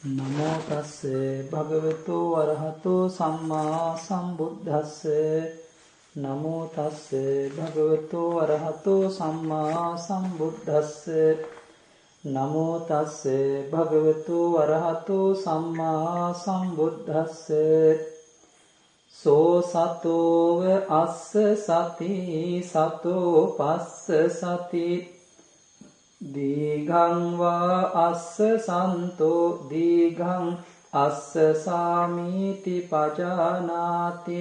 නමෝ තස්ස භගවතු වරහතෝ සම්මා සම්බුද්දස්ස. නමෝ තස්ස භගවතු වරහතෝ සම්මා සම්බුද්දස්ස. නමෝ තස්ස භගවතු වරහතෝ සම්මා සම්බුද්දස්ස. සෝ සතෝව අස්ස සති සතෝ පස්ස සති දීඝං වා අස්ස සන්තෝ දීඝං අස්ස සාමීති පජානාති.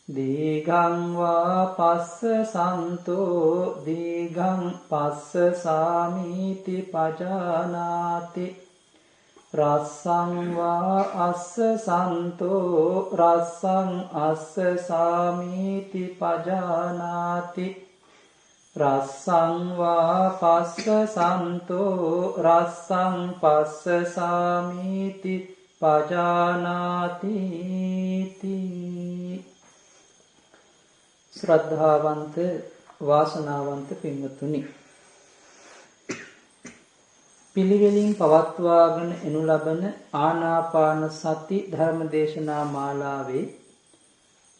දීඝං වා පස්ස සන්තෝ දීඝං පස්ස සාමීති පජානාති. රස්සං වා අස්ස සන්තෝ රස්සං අස්ස සාමීති පජානාති. රස්සං වා පස්ස සන්තෝ රස්සං පස්ස සාමීති පජානාති. ශ්‍රද්ධාවන්ත වාසනාවන්ත පින්වතුනි, පිළිවෙලින් පවත්වාගෙන එනු ලබන ආනාපාන සති ධර්ම දේශනා මාලාවේ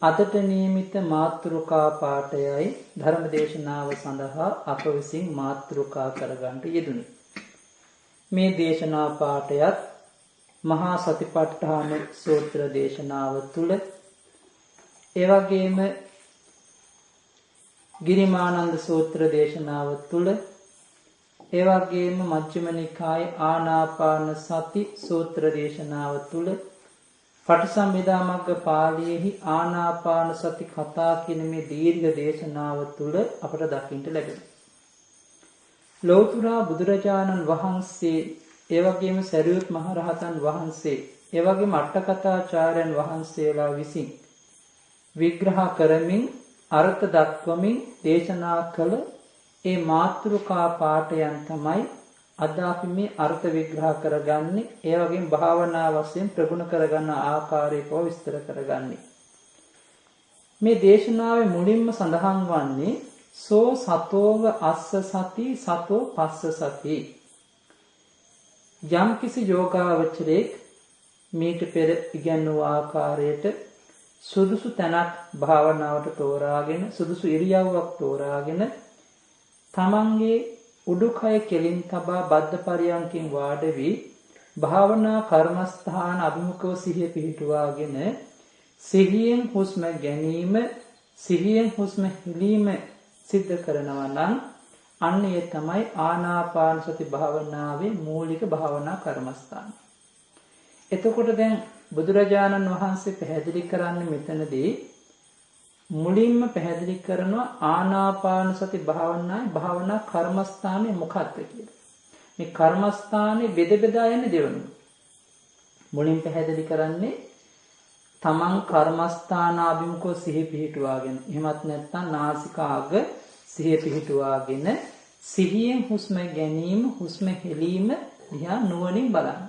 අදට නියමිත මාතෘකා පාඨයයි ධර්ම දේශනාව සඳහා අප විසින් මාතෘකා කරගන්නට යෙදුනි. මේ දේශනා පාඨයත් මහා සතිපට්ඨාන සූත්‍ර දේශනාව තුළ, එවැගේම ගිරිමානන්ද සූත්‍ර දේශනාව තුළ, එවැගේම මජ්ක්‍ධිම නිකායේ ආනාපාන සති සූත්‍ර දේශනාව තුළ, පටිසම්භිදා මග්ග පාළියේහි ආනාපාන සති කතා කියන මේ දීර්ඝ දේශනාව තුළ අපට දකින්නට ලැබෙනවා. ලෞතර බුදුරජාණන් වහන්සේ, එවැගේම සරියුත් මහරහතන් වහන්සේ, එවැගේම අට්ඨකථාචාර්යයන් වහන්සේලා විසින් විග්‍රහ කරමින් අර්ථ දක්වමින් දේශනා කළ ඒ මාතෘකා පාඨයන් තමයි අද අපි මේ අර්ථ විග්‍රහ කරගන්නේ, ඒ වගේම භාවනා වශයෙන් ප්‍රගුණ කරගන්න ආකාරය පව විස්තර කරගන්නේ. මේ දේශනාවේ මුලින්ම සඳහන් වන්නේ සෝ සතෝව අස්ස සති සතෝ පස්ස සති. යම් කිසි යෝගාවචරයෙක් මීට පෙර ඉගැන්වූ ආකාරයට සුදුසු තැනක් භාවනාවට තෝරාගෙන, සුදුසු ඉරියව්වක් තෝරාගෙන, තමන්ගේ උඩුකය කෙලින් තබා බද්ධ පරියන්කින් වාඩි වී භාවනා කර්මස්ථාන අභිමුඛව සිහිය පිහිටුවාගෙන සිහියෙන් හුස්ම ගැනීම, සිහියෙන් හුස්ම හෙලීම සිද්ධ කරනවා නම් අන්න ඒ තමයි ආනාපාන සති භාවනාවේ මූලික භාවනා කර්මස්ථාන. එතකොට දැන් බුදුරජාණන් වහන්සේ පැහැදිලි කරන්නේ මෙතනදී මුලින්ම පැහැදිලි කරනවා ආනාපාන සති භාවනාවේ භාවනා කර්මස්ථානේ මොකක්ද කියලා. මේ කර්මස්ථානේ බෙද බෙදා යන්නේ දෙවනුව. මුලින් පැහැදිලි කරන්නේ තමන් කර්මස්ථානාභිමුඛව සිහි පිහිටුවාගෙන, එහෙමත් නැත්නම් නාසිකාග සිහිය පිහිටුවාගෙන සිහියෙන් හුස්ම ගැනීම, හුස්ම හෙලීම දිහා නුවණින් බලන්න.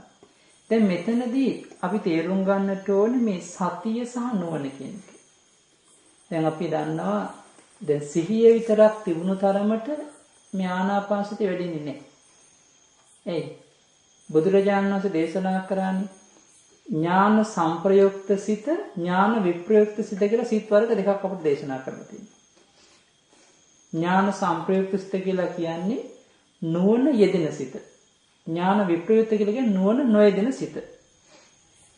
දැන් මෙතනදී අපි තේරුම් ගන්නට ඕනේ මේ සතිය සහ නුවණ කියන එක. දැන් අපි දන්නවා දැන් සිහිය විතරක් තිබුණු තරමට මේ ආනාපාන සතිය වැඩෙන්නේ නැහැ. එයි බුදුරජාණන් වහන්සේ දේශනා කරන්නේ ඥාන සංප්‍රයුක්ත සිත, ඥාන විප්‍රයුක්ත සිත කියලා සිත් වර්ග දෙකක් අපිට දේශනා කරලා තියෙනවා. ඥාන සංප්‍රයුක්ත සිත කියලා කියන්නේ නුවණ යෙදෙන සිත. ඥාන විප්‍රයුක්ත කියලා කියන්නේ නුවණ නොයෙදෙන සිත.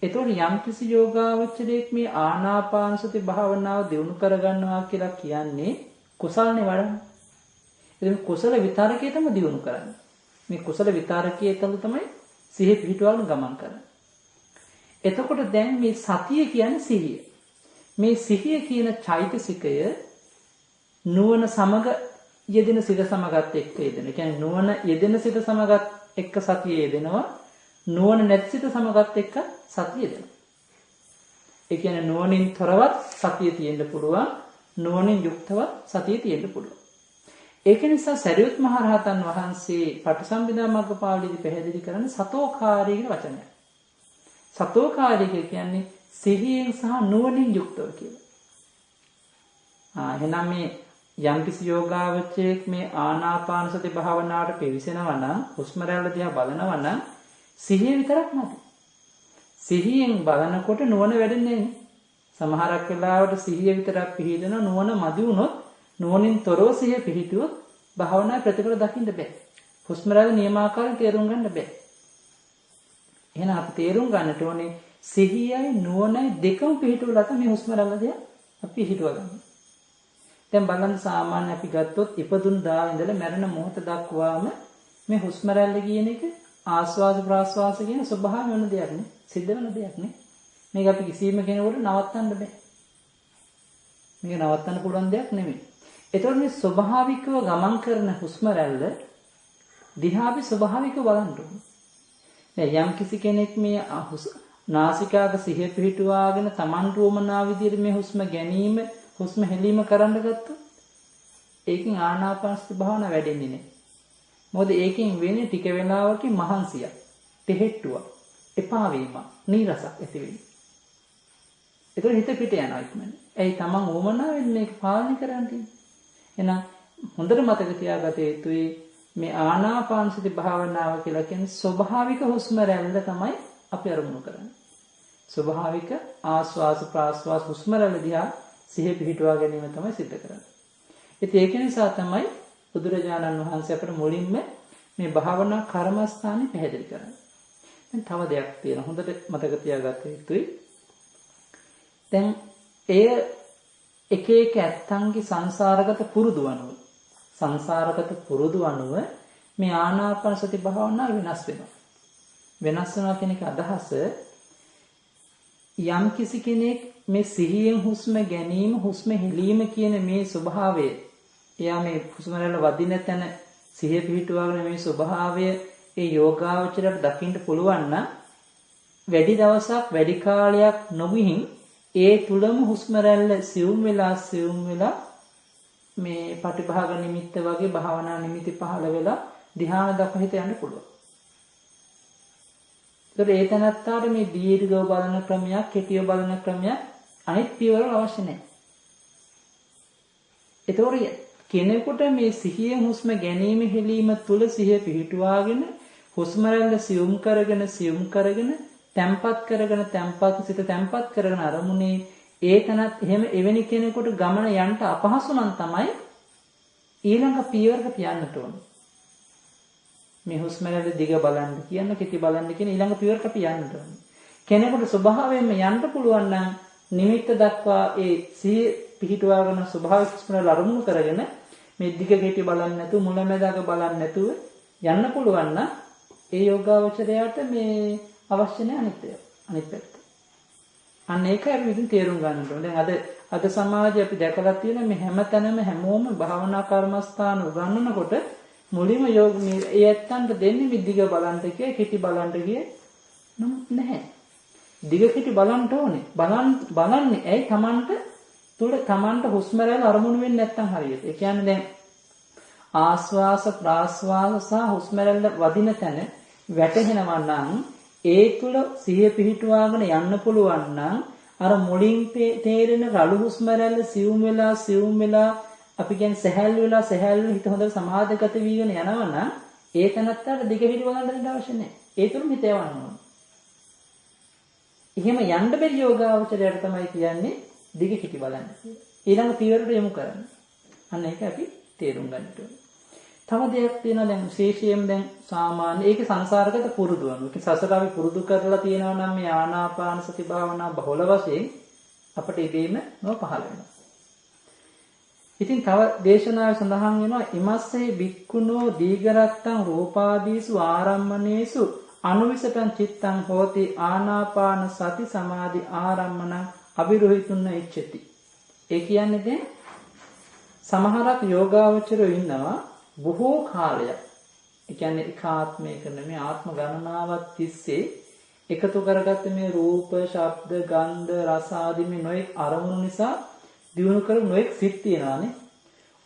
එතකොට යම්කිසි යෝගාවචරයෙක් මේ ආනාපාන සති භාවනාව දියුණු කරගන්නවා කියලා කියන්නේ කුසල්නේ වඩන්නේ. එතකොට කුසල විතරකේ තමයි දියුණු කරන්නේ. මේ කුසල විතරකයේ තමයි සිහිය පිහිටුවාගෙන ගමන් කරන්නේ. එතකොට දැන් මේ සතිය කියන්නේ සිහිය. මේ සිහිය කියන චෛතසිකය නුවණ සමග යෙදෙන සිත සමගත් එක්ක යෙදෙන. ඒ කියන්නේ නුවණ යෙදෙන සිත සමගත් එක්ක සතිය යෙදෙනවා. නුවණ නැති සිත සමගත් එක්ක සතිය යෙදෙනවා. ඒ කියන්නේ නුවණින් තොරවත් සතිය තියෙන්න පුළුවන්, නුවණින් යුක්තවත් සතිය තියෙන්න පුළුවන්. ඒක නිසා සරියුත් මහ රහතන් වහන්සේ පටිසම්භිදා මග්ගපාළියේදී පැහැදිලි කරන්නේ සතෝකාරී කියන වචනය. සතෝකාරී කියන්නේ සිහියෙන් සහ නුවණින් යුක්තව කියලා. එහෙනම් මේ යම්කිසි යෝගාවචරයෙක් මේ ආනාපාන සති භාවනාවට පිවිසෙනවා නම්, හුස්ම රැල්ල දිහා බලනවා නම්, සිහිය විතරක් මදි. සිහියෙන් බලනකොට නුවණ වැඩෙන්නේ නැහැ. සමහරක් වෙලාවට සිහිය විතරක් පිහිටන නුවණ මදි වුණොත්, නුවණින් තොරව සිහිය පිහිටුවොත් භාවනා ප්‍රතිඵල දකින්න බෑ. හුස්ම රැල්ල නියමාකාරයෙන් තේරුම් ගන්න බෑ. එහෙනම් අපි තේරුම් ගන්නට ඕනේ සිහියයි නුවණයි දෙකම පිහිටුවලා තමයි හුස්ම රැල්ල දිහා අපි පිහිටුව ගන්න. දැන් බලන්න සාමාන්‍ය අපි ගත්තොත් ඉපදුන් දා ඉඳලා මැරෙන මොහොත දක්වාම මේ හුස්ම රැල්ල කියන එක ආස්වාද ප්‍රාස්වාස කියන ස්වභාවය වෙන දෙයක් නේ. සිද්ධ වෙන දෙයක් නේ. මේක අපි කිසිම කෙනෙකුට නවත්තන්න බෑ. මේක නවත්තන්න පුළුවන් දෙයක් නෙමෙයි. ඒතකොට මේ ස්වභාවිකව ගමන් කරන හුස්ම රැල්ල දිහා අපි ස්වභාවිකව බලන්න ඕනේ. දැන් යම් කිසි කෙනෙක් මේ නාසිකාග සිහිය පිහිටුවාගෙන Taman රුවමනා විදියට මේ හුස්ම ගැනීම හුස්ම හෙලීම කරන්න ගත්තොත් ඒකෙන් ආනාපාන සති භාවනාව වැඩෙන්නේ නැහැ. මොකද ඒකෙන් වෙන්නේ ටික වෙලාවකින් මහන්සියක්, තෙහෙට්ටුවක්, එපා වීමක්, නීරසක් ඇති වෙන්නේ. ඒතකොට හිත පිට යනවා ඉක්මනට. ඇයි Taman උවමනාවෙන් මේක පාලනය කරන්න තියෙන්නේ. එහෙනම් හොඳට මතක තියාගත යුතුයි මේ ආනාපාන සති භාවනාව කියලා කියන්නේ ස්වභාවික හුස්ම රැල්ල තමයි අපි අරමුණු කරන්නේ. ස්වභාවික ආස්වාස ප්‍රාස්වාස හුස්ම රැල්ල දිහා සිහිය පිහිටුවා ගැනීම තමයි සිද්ධ කරන්නේ. ඉතින් ඒක නිසා තමයි බුදුරජාණන් වහන්සේ අපට මුලින්ම මේ භාවනා කර්මස්ථානෙ පැහැදිලි කරන්නේ. දැන් තව දෙයක් තියෙනවා හොඳට මතක තියාගත යුතුයි. දැන් එය එක එක ඇත්තන්ගේ සංසාරගත පුරුදු අනුව සංසාරගත පුරුදු අනුව මේ ආනාපාන සති භාවනාව වෙනස් වෙනවා. වෙනස් වෙනවා කියන එක අදහස යම් කිසි කෙනෙක් මේ සිහියෙන් හුස්ම ගැනීම හුස්ම හෙලීම කියන මේ ස්වභාවය, එයා මේ හුස්ම රැල්ල වදින තැන සිහිය පිහිටුවාගෙන මේ ස්වභාවය ඒ යෝගාවචරයට දකින්න පුළුවන් නම් වැඩි දවසක් වැඩි කාලයක් නොගිහින් ඒ තුලම හුස්ම රැල්ල සියුම් වෙලා සියුම් වෙලා මේ පටිභාග නිමිත්ත වගේ භාවනා නිමිති පහළ වෙලා ධ්‍යාන දක්වා හිත යන්න පුළුවන්. ඒතර ඒ තැනත්තාට මේ දීර්ඝව බලන ක්‍රමයක්, කෙටිව බලන ක්‍රමයක් අනිත් පියවරවල අවශ්‍ය නැහැ. ඒතකොට කෙනෙකුට මේ සිහියෙන් හුස්ම ගැනීම හෙලීම තුල සිහිය පිහිටුවාගෙන හුස්ම රැල්ල සියුම් කරගෙන සියුම් කරගෙන තැම්පත් කරගෙන තැම්පත් සිත තැම්පත් කරගෙන අරමුණේ ඒ තැනත් එහෙම එවැනි කෙනෙකුට ගමන යන්න අපහසු නම් තමයි ඊළඟ පියවරක පියන්නට ඕන. මේ හුස්ම රැල්ල දිග බලන්න කියන කෙටි බලන්න කියන ඊළඟ පියවරට අපි යන්න ඕන. කෙනෙකුට ස්වභාවයෙන්ම යන්න පුළුවන් නම් නිමිත්ත දක්වා ඒ සිහිය පිහිටුවාගෙන ස්වභාවික හුස්ම රැල්ල අරමුණු කරගෙන මේ දිග කෙටි බලන්න නැතුව මුලැමැදාක බලන්න නැතුව යන්න පුළුවන් නම් ඒ යෝගාවචරයට මේ අවශ්‍ය නැහැ අනිත් ඒවා. අනිත් පැත්ත. අන්න ඒකයි අපි ඉතින් තේරුම් ගන්න ඕනේ. දැන් අද සමාජයේ අපි දැකලා තියෙන මේ හැමතැනම හැමෝම භාවනා කර්මස්ථාන උගන්වනකොට මුලින්ම යෝග මේ ඒ ඇත්තන්ට දෙන්නේ මේ දිග බලන්න කිය, කෙටි බලන්න කිය නමුත් නැහැ. දිග කෙටි බලන්න ඕනේ. බලන්නේ ඇයි Tamanට තුල Tamanට හුස්ම රැල්ල අරමුණු වෙන්නේ නැත්තම් හරියට. ඒ කියන්නේ දැන් ආස්වාස ප්‍රාස්වාස සහ හුස්ම රැල්ල වදින තැන වැටහෙනවා නම් ඒ තුල සිහිය පිහිටුවාගෙන යන්න පුළුවන් නම් අර මුලින් තේරෙන රළු හුස්ම රැල්ල සියුම් වෙලා සියුම් වෙලා අපි කියන්නේ සැහැල්ලු වෙලා සැහැල්ලු හිත හොඳට සමාධිගත වීගෙන යනවා නම් ඒ තැනත්තාට දිග හිටි බලන්න දෙන්න අවශ්‍ය නැහැ. ඒ තුලම හිත යවන්න ඕන. එහෙම යන්න බැරි යෝගාවචරයට තමයි කියන්නේ දිග හිටි බලන්න කියලා. ඊළඟ පියවරට යොමු කරන්න. අන්න ඒක අපි තේරුම් ගන්නට ඕනේ. තව දෙයක් තියෙනවා දැන් විශේෂයෙන්ම දැන් සාමාන්‍ය ඒකේ සංසාරගත පුරුදු අනුව. ඒක සසර අපි පුරුදු කරලා තියෙනවා නම් මේ ආනාපාන සති භාවනා බහුල වශයෙන් අපට ඉබේම නො පහළ වෙනවා. ඉතින් තව දේශනාවේ සඳහන් වෙනවා ඉමස්සේ බික්කුණෝ දීඝරත්තං රූපාදීසු ආරම්මනේසු අනුවිසතං චිත්තං හෝති ආනාපාන සති සමාධි ආරම්මණං අවිරෝහිතුන්න ඉච්ඡති. ඒ කියන්නේ දැන් සමහරක් යෝගාවචරයෝ ඉන්නවා බොහෝ කාලයක්. ඒ කියන්නේ එක ආත්මයක නෙමෙයි ආත්ම ගණනාවක් තිස්සේ එකතු කරගත්ත මේ රූප, ශබ්ද, ගන්ධ, රස ආදී මේ නොයෙක් අරමුණු නිසා දියුණු කරපු නොයෙක් සිත් තියෙනවානේ.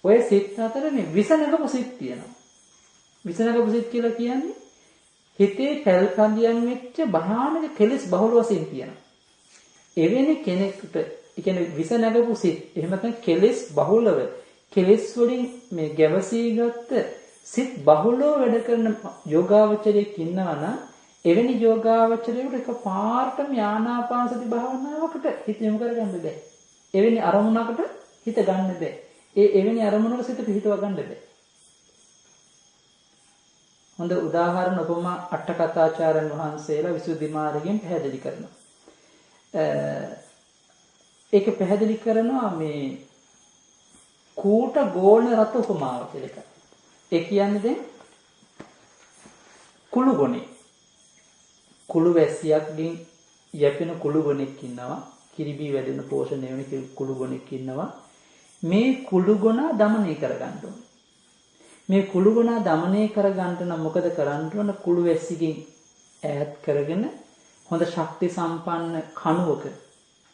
ඔය සිත් අතර මේ විස නගපු සිත් තියෙනවා. විස නගපු සිත් කියලා කියන්නේ හිතේ පැල්පන්දියන් වෙච්ච භයානක කෙලෙස් බහුල වශයෙන් තියෙනවා. එවැනි කෙනෙකුට ඒ කියන්නේ විස නගපු සිත් එහෙම නැත්නම් කෙලෙස් බහුලව කෙලෙස් වලින් මේ ගැවසී ගත්ත සිත් බහුලව වැඩ කරන යෝගාවචරයෙක් ඉන්නවා නම් එවැනි යෝගාවචරයෙකුට එක පාරටම ආනාපාන සති භාවනාවකට හිත යොමු කරගන්න බෑ. එවැනි අරමුණකට හිත ගන්න බෑ. ඒ එවැනි අරමුණක සිත පිහිටව ගන්න බෑ. හොඳ උදාහරණ උපමා අට කතාචාර්යන් වහන්සේලා විසුද්ධි මාර්ගයෙන් පැහැදිලි කරනවා. ඒක පැහැදිලි කරනවා මේ කූට ගෝණ රත උපමාව කියලා එකක්. ඒ කියන්නේ දැන් කුළු ගොනේ කුළු වැසියක්ගෙන් යැපෙන කුළු ගොනෙක් ඉන්නවා. කිරිබී වැඩෙන පෝෂණය වෙන කුළු ගොනෙක් ඉන්නවා. මේ කුළු ගොනා දමනය කරගන්න ඕන. මේ කුළු ගොනා දමනය කරගන්න නම් මොකද කරන්න ඕන? කුළු වැසිගෙන් ඈත් කරගෙන හොඳ ශක්ති සම්පන්න කණුවක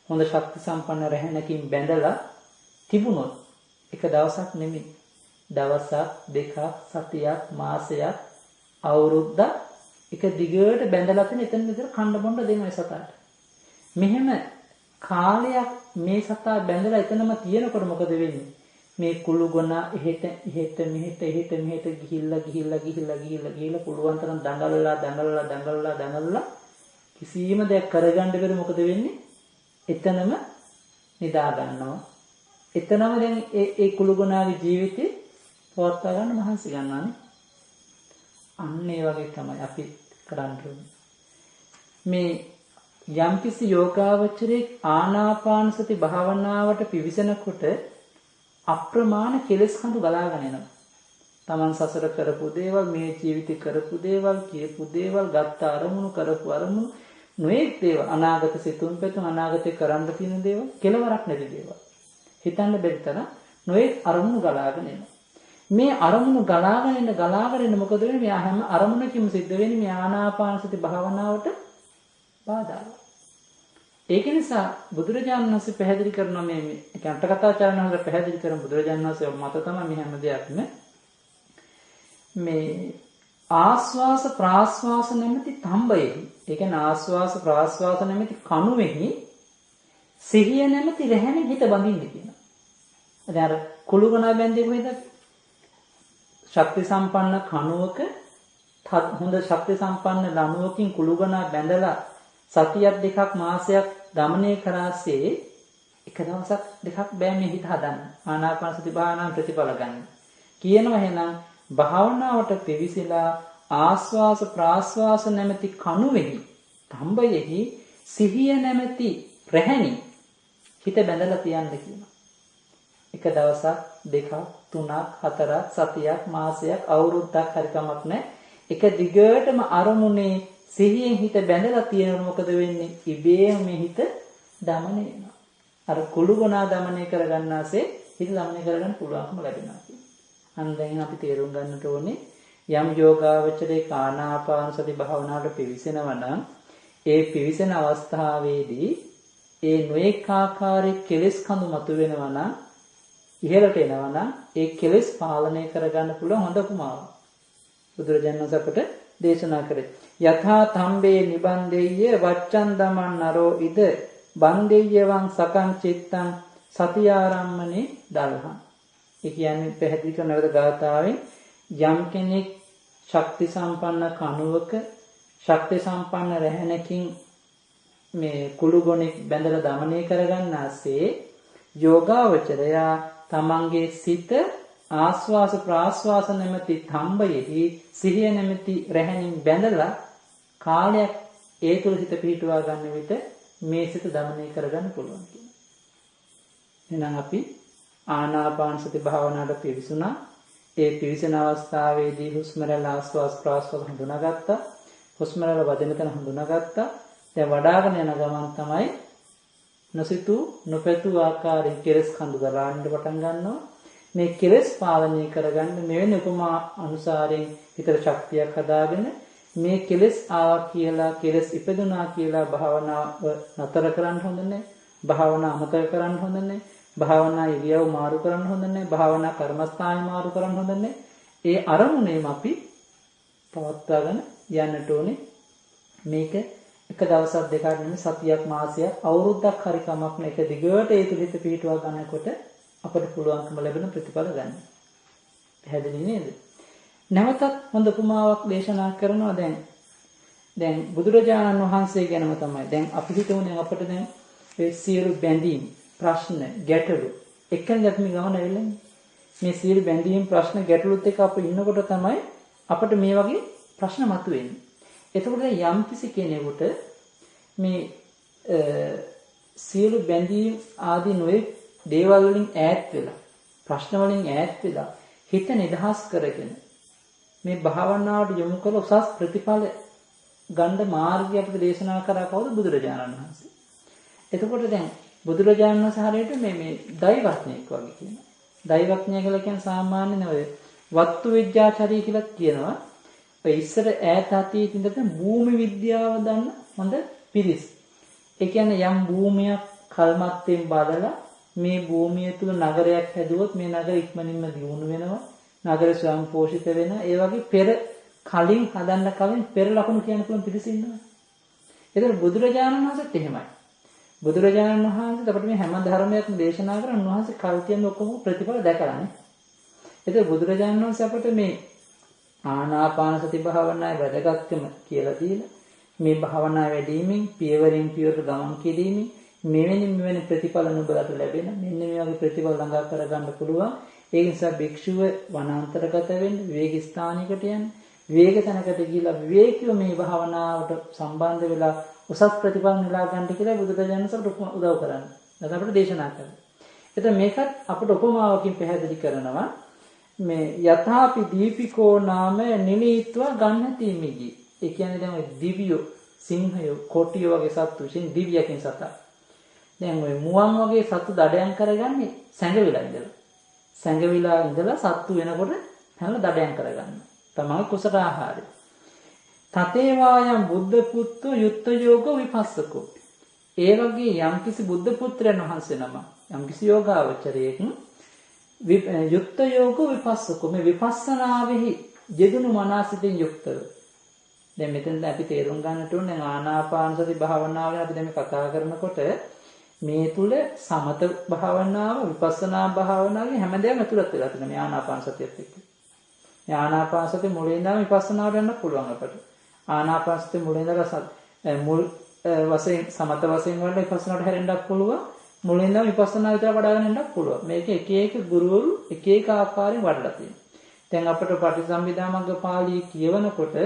හොඳ ශක්ති සම්පන්න රැහැනකින් බැඳලා තිබුණොත් එක දවසක් නෙමෙයි, දවසක් දෙකක් සතියක් මාසයක් අවුරුද්දක් එක දිගට බැඳලා තියෙන එතන විතර කන්න බොන්න දෙනවා ඒ සතාට. මෙහෙම කාලයක් මේ සතා බැඳලා එතනම තියෙනකොට මොකද වෙන්නේ? මේ කුළු ගොනා එහෙට එහෙට මෙහෙට එහෙට මෙහෙට ගිහිල්ලා ගිහිල්ලා ගිහිල්ලා ගිහිල්ලා ගිහිල්ලා පුළුවන් තරම් දඟලලා දඟලලා දඟලලා දඟලලා කිසිම දෙයක් කරගන්න බැරි මොකද වෙන්නේ? එතනම නිදා ගන්නවා. එතනම දැන් ඒ ඒ කුළු ගොනාගේ ජීවිතේ පවත්වා ගන්න මහන්සි ගන්නවානේ. අන්න ඒ වගේ තමයි අපි කරන්න ඕනේ. මේ යම්කිසි යෝගාවචරයේ ආනාපාන සති භාවනාවට පිවිසෙනකොට අප්‍රමාණ කෙලෙස් කඳු ගලාගෙන එනවා. Taman සසර කරපු දේවල්, මේ ජීවිතේ කරපු දේවල්, කියපු දේවල්, ගත්ත අරමුණු, කරපු අරමුණු, නොයෙක් දේවල්, අනාගත සිතුම් පැතුම්, අනාගතේ කරන්න තියෙන දේවල්, කෙලවරක් නැති දේවල්. හිතන්න බැරි තරම් නොයෙක් අරමුණු ගලාගෙන එනවා. මේ අරමුණු ගලාගෙන එන ගලාගෙන එන මොකද වෙන්නේ? මේ හැම අරමුණකින්ම සිද්ධ වෙන්නේ මේ ආනාපාන සති භාවනාවට බාධාවක්. ඒක නිසා බුදුරජාණන් වහන්සේ පැහැදිලි කරනවා මේ මේ ඒ කියන්නේ අටකථාචාර්යන් වහන්සේ පැහැදිලි කරන බුදුරජාණන් වහන්සේ මත තමයි මේ හැම දෙයක්ම මේ ආස්වාස ප්‍රාස්වාස නැමැති තඹයෙහි, ඒ කියන්නේ ආස්වාස ප්‍රාස්වාස නැමැති කණුවෙහි සිහිය නැමැති රැහැනෙන් හිත බඳින්න කියනවා. දැන් අර කුළුගණා බැඳේ කොහෙද? ශක්ති සම්පන්න කණුවක හොඳ ශක්ති සම්පන්න ලණුවකින් කුළුගණා බැඳලා සතියක් දෙකක් මාසයක් දමනය කරාසේ එක දවසක් දෙකක් බෑ මේ හිත හදන්න. ආනාපාන සති භාවනාව ප්‍රතිඵල ගන්න. කියනවා එහෙනම් භාවනාවට පිවිසිලා ආස්වාස ප්‍රාස්වාස නැමැති කණුවෙහි තඹයෙහි සිහිය නැමැති රැහැනි හිත බැඳලා තියන්න කියනවා. එක දවසක් දෙකක් තුනක් හතරක් සතියක් මාසයක් අවුරුද්දක් හරි කමක් නැහැ. එක දිගටම අරමුණේ සිහියෙන් හිත බැඳලා තියෙනකොට මොකද වෙන්නේ? ඉබේම මේ හිත දමනය වෙනවා. අර කුළු ගොනා දමනය කරගන්නාසේ හිත දමනය කරගන්න පුළුවන්කම ලැබෙනවා කියන්නේ. අන්න දැන් අපි තේරුම් ගන්නට ඕනේ යම් යෝගාවචරයේ ආනාපාන සති භාවනාවට පිවිසෙනවා නම් ඒ පිවිසෙන අවස්ථාවේදී ඒ නොඑක ආකාරයේ කෙලෙස් කඳු මතුවෙනවා නම් ඉහළට එනවා නම් ඒ කෙලෙස් පාලනය කරගන්න පුළුවන් හොඳ උපමාවක්. බුදුරජාණන් වහන්සේ අපට දේශනා කරේ. යථා තම්බේ නිබන්දෙය්‍ය වච්ඡන් දමන් නරෝ ඉද බන්දෙය්‍යවං සකං චිත්තං සතියාරම්මනේ දල්හං. ඒ කියන්නේ පැහැදිලි කරන නැවත ගාථාවෙන් යම් කෙනෙක් ශක්ති සම්පන්න කණුවක ශක්ති සම්පන්න රැහැනකින් මේ කුළු ගොනෙක් බැඳලා දමනය කරගන්නාසේ යෝගාවචරයා තමන්ගේ සිත ආස්වාස ප්‍රාස්වාස නැමැති තම්බයෙහි සිහිය නැමැති රැහැනින් බැඳලා කාලයක් ඒ තුල සිත පිහිටුවා ගන්න විට මේ සිත දමනය කරගන්න පුළුවන් කියනවා. එහෙනම් අපි ආනාපාන සති භාවනාවට පිවිසුණා. ඒ පිවිසෙන අවස්ථාවේදී හුස්ම රැල්ල ආස්වාස් ප්‍රාස්වාස හඳුනාගත්තා. හුස්ම රැල්ල වදින තැන හඳුනාගත්තා. දැන් වඩාගෙන යන ගමන් තමයි නොසිතූ නොපැතූ ආකාරයෙන් කෙලස් කඳු ගලාන්න පටන් ගන්නවා. මේ කෙලස් පාලනය කරගන්න මෙවැනි උපමා අනුසාරයෙන් හිතට ශක්තියක් හදාගෙන මේ කෙලස් ආවා කියලා කෙලස් ඉපදුනා කියලා භාවනාව නතර කරන්න හොඳ නැහැ. භාවනා අමතක කරන්න හොඳ නැහැ. භාවනා ඉරියව් මාරු කරන්න හොඳ නැහැ. භාවනා කර්මස්ථාන මාරු කරන්න හොඳ නැහැ. ඒ අරමුණේම අපි පවත්වාගෙන යන්නට ඕනේ. මේක එක දවසක් දෙකක් නෙමෙයි සතියක් මාසයක් අවුරුද්දක් හරි කමක් නෑ. එක දිගට ඒ තුල හිත පිහිටුවා ගන්නකොට අපට පුළුවන්කම ලැබෙන ප්‍රතිඵල ගන්න. පැහැදිලි නේද? නැවතත් හොඳ උපමාවක් දේශනා කරනවා දැන්. දැන් බුදුරජාණන් වහන්සේ ගැනම තමයි. දැන් අපි හිතමු දැන් අපිට දැන් ඒ සියලු බැඳීම්, ප්‍රශ්න, ගැටලු එක්කනේ අපි මේ ගමන ඇවිල්ලා ඉන්නේ. මේ සියලු බැඳීම්, ප්‍රශ්න, ගැටලුත් එක්ක අපි ඉන්නකොට තමයි අපිට මේ වගේ ප්‍රශ්න මතුවෙන්නේ. එතකොට දැන් යම් කිසි කෙනෙකුට මේ සියලු බැඳීම් ආදී නොයෙක් දේවල් වලින් ඈත් වෙලා, ප්‍රශ්න වලින් ඈත් වෙලා හිත නිදහස් කරගෙන මේ භාවනාවට යොමු කළ උසස් ප්‍රතිඵල ගන්න මාර්ගය අපිට දේශනා කරා කවුද? බුදුරජාණන් වහන්සේ. එතකොට දැන් බුදුරජාණන් වහන්සේ හරියට මේ මේ දෛවඥයෙක් වගේ කියනවා. දෛවඥය කියලා කියන්නේ සාමාන්‍යයෙන් ඔය වත්තු විද්‍යාචාරී කියලා කියනවා. ඔය ඉස්සර ඈත අතීතේ ඉඳලා භූමි විද්‍යාව දන්න හොඳ පිරිස්. ඒ කියන්නේ යම් භූමියක් කල්මත්තෙන් බලලා මේ භූමිය තුල නගරයක් හැදුවොත් මේ නගර ඉක්මනින්ම දියුණු වෙනවා. නගර ස්වයං පෝෂිත වෙනවා. ඒ වගේ පෙර කලින් හදන්න කලින් පෙර ලකුණු කියන්න පුළුවන් පිරිස ඉන්නවා. ඒතර බුදුරජාණන් වහන්සේත් එහෙමයි. බුදුරජාණන් වහන්සේ අපිට මේ හැම ධර්මයක්ම දේශනා කරන් උන්වහන්සේ කල් තියෙන ඔක්කොම ප්‍රතිඵල දැකලානේ. ඒතර බුදුරජාණන් වහන්සේ අපිට මේ ආනාපාන සති භාවනාවේ වැදගත්කම කියලා දීලා මේ භාවනා වැඩිමින් පියවරින් පියවර ගමන් කිරීමෙන් මෙවැනි මෙවැනි ප්‍රතිඵල නුඹලට ලැබෙන මෙන්න මේ වගේ ප්‍රතිඵල ළඟා කරගන්න පුළුවන්. ඒ නිසා භික්ෂුව වනාන්තරගත වෙන්න, විවේක ස්ථානයකට යන්න, විවේක තැනකට ගිහිලා විවේකීව මේ භාවනාවට සම්බන්ධ වෙලා උසස් ප්‍රතිඵල නෙලා ගන්න කියලා බුදුරජාණන් වහන්සේ අපට උදව් කරන්නේ. නැත්නම් අපට දේශනා කරන්නේ. එතන මේකත් අපට උපමාවකින් පැහැදිලි කරනවා. මේ යථාපි දීපිකෝ නාම නිලීත්වා ගන්නති මිගි. ඒ කියන්නේ දැන් ඔය දිව්‍යෝ, සිංහයෝ, කොටියෝ වගේ සත්තු විසින් දිව්‍යකින් සතා. දැන් ඔය මුවන් වගේ සත්තු දඩයන් කරගන්නේ සැඟවිලා ඉඳලා. සැඟවිලා ඉඳලා සත්තු වෙනකොට හැම දඩයන් කරගන්නවා. තමන්ගේ කුසල ආහාරය. තතේවායම් බුද්ධ පුත්තෝ යුත්ත යෝගෝ විපස්සකෝ. ඒ වගේ යම්කිසි බුද්ධ පුත්‍රයන් වහන්සේ නම යම්කිසි යෝගාවචරයෙක් යුක්ත යෝගෝ විපස්සකෝ මේ විපස්සනාවෙහි යෙදුණු මනසිතින් යුක්තව. දැන් මෙතනදී අපි තේරුම් ගන්නට ඕනේ දැන් ආනාපාන සති භාවනාව ගැන අපි දැන් මේ කතා කරනකොට මේ තුල සමත භාවනාව විපස්සනා භාවනාවේ හැම දෙයක්ම ඇතුළත් වෙලා තියෙනවා මේ ආනාපාන සතියත් එක්ක. මේ ආනාපාන සතිය මුලින් ඉඳන් විපස්සනාවට යන්න පුළුවන් අපට. ආනාපාන සතිය මුලින් ඉඳලා මුල් වශයෙන් සමත වශයෙන් වල විපස්සනාවට හැරෙන්නත් පුළුවන්. මුලින් ඉඳන් විපස්සනා විතර වඩාගෙන යන්නත් පුළුවන්. මේක එක එක ගුරුවරු එක එක ආකාරයෙන් වඩලා තියෙනවා. දැන් අපට පටිසම්භිදා මග්ග පාළිය කියවනකොට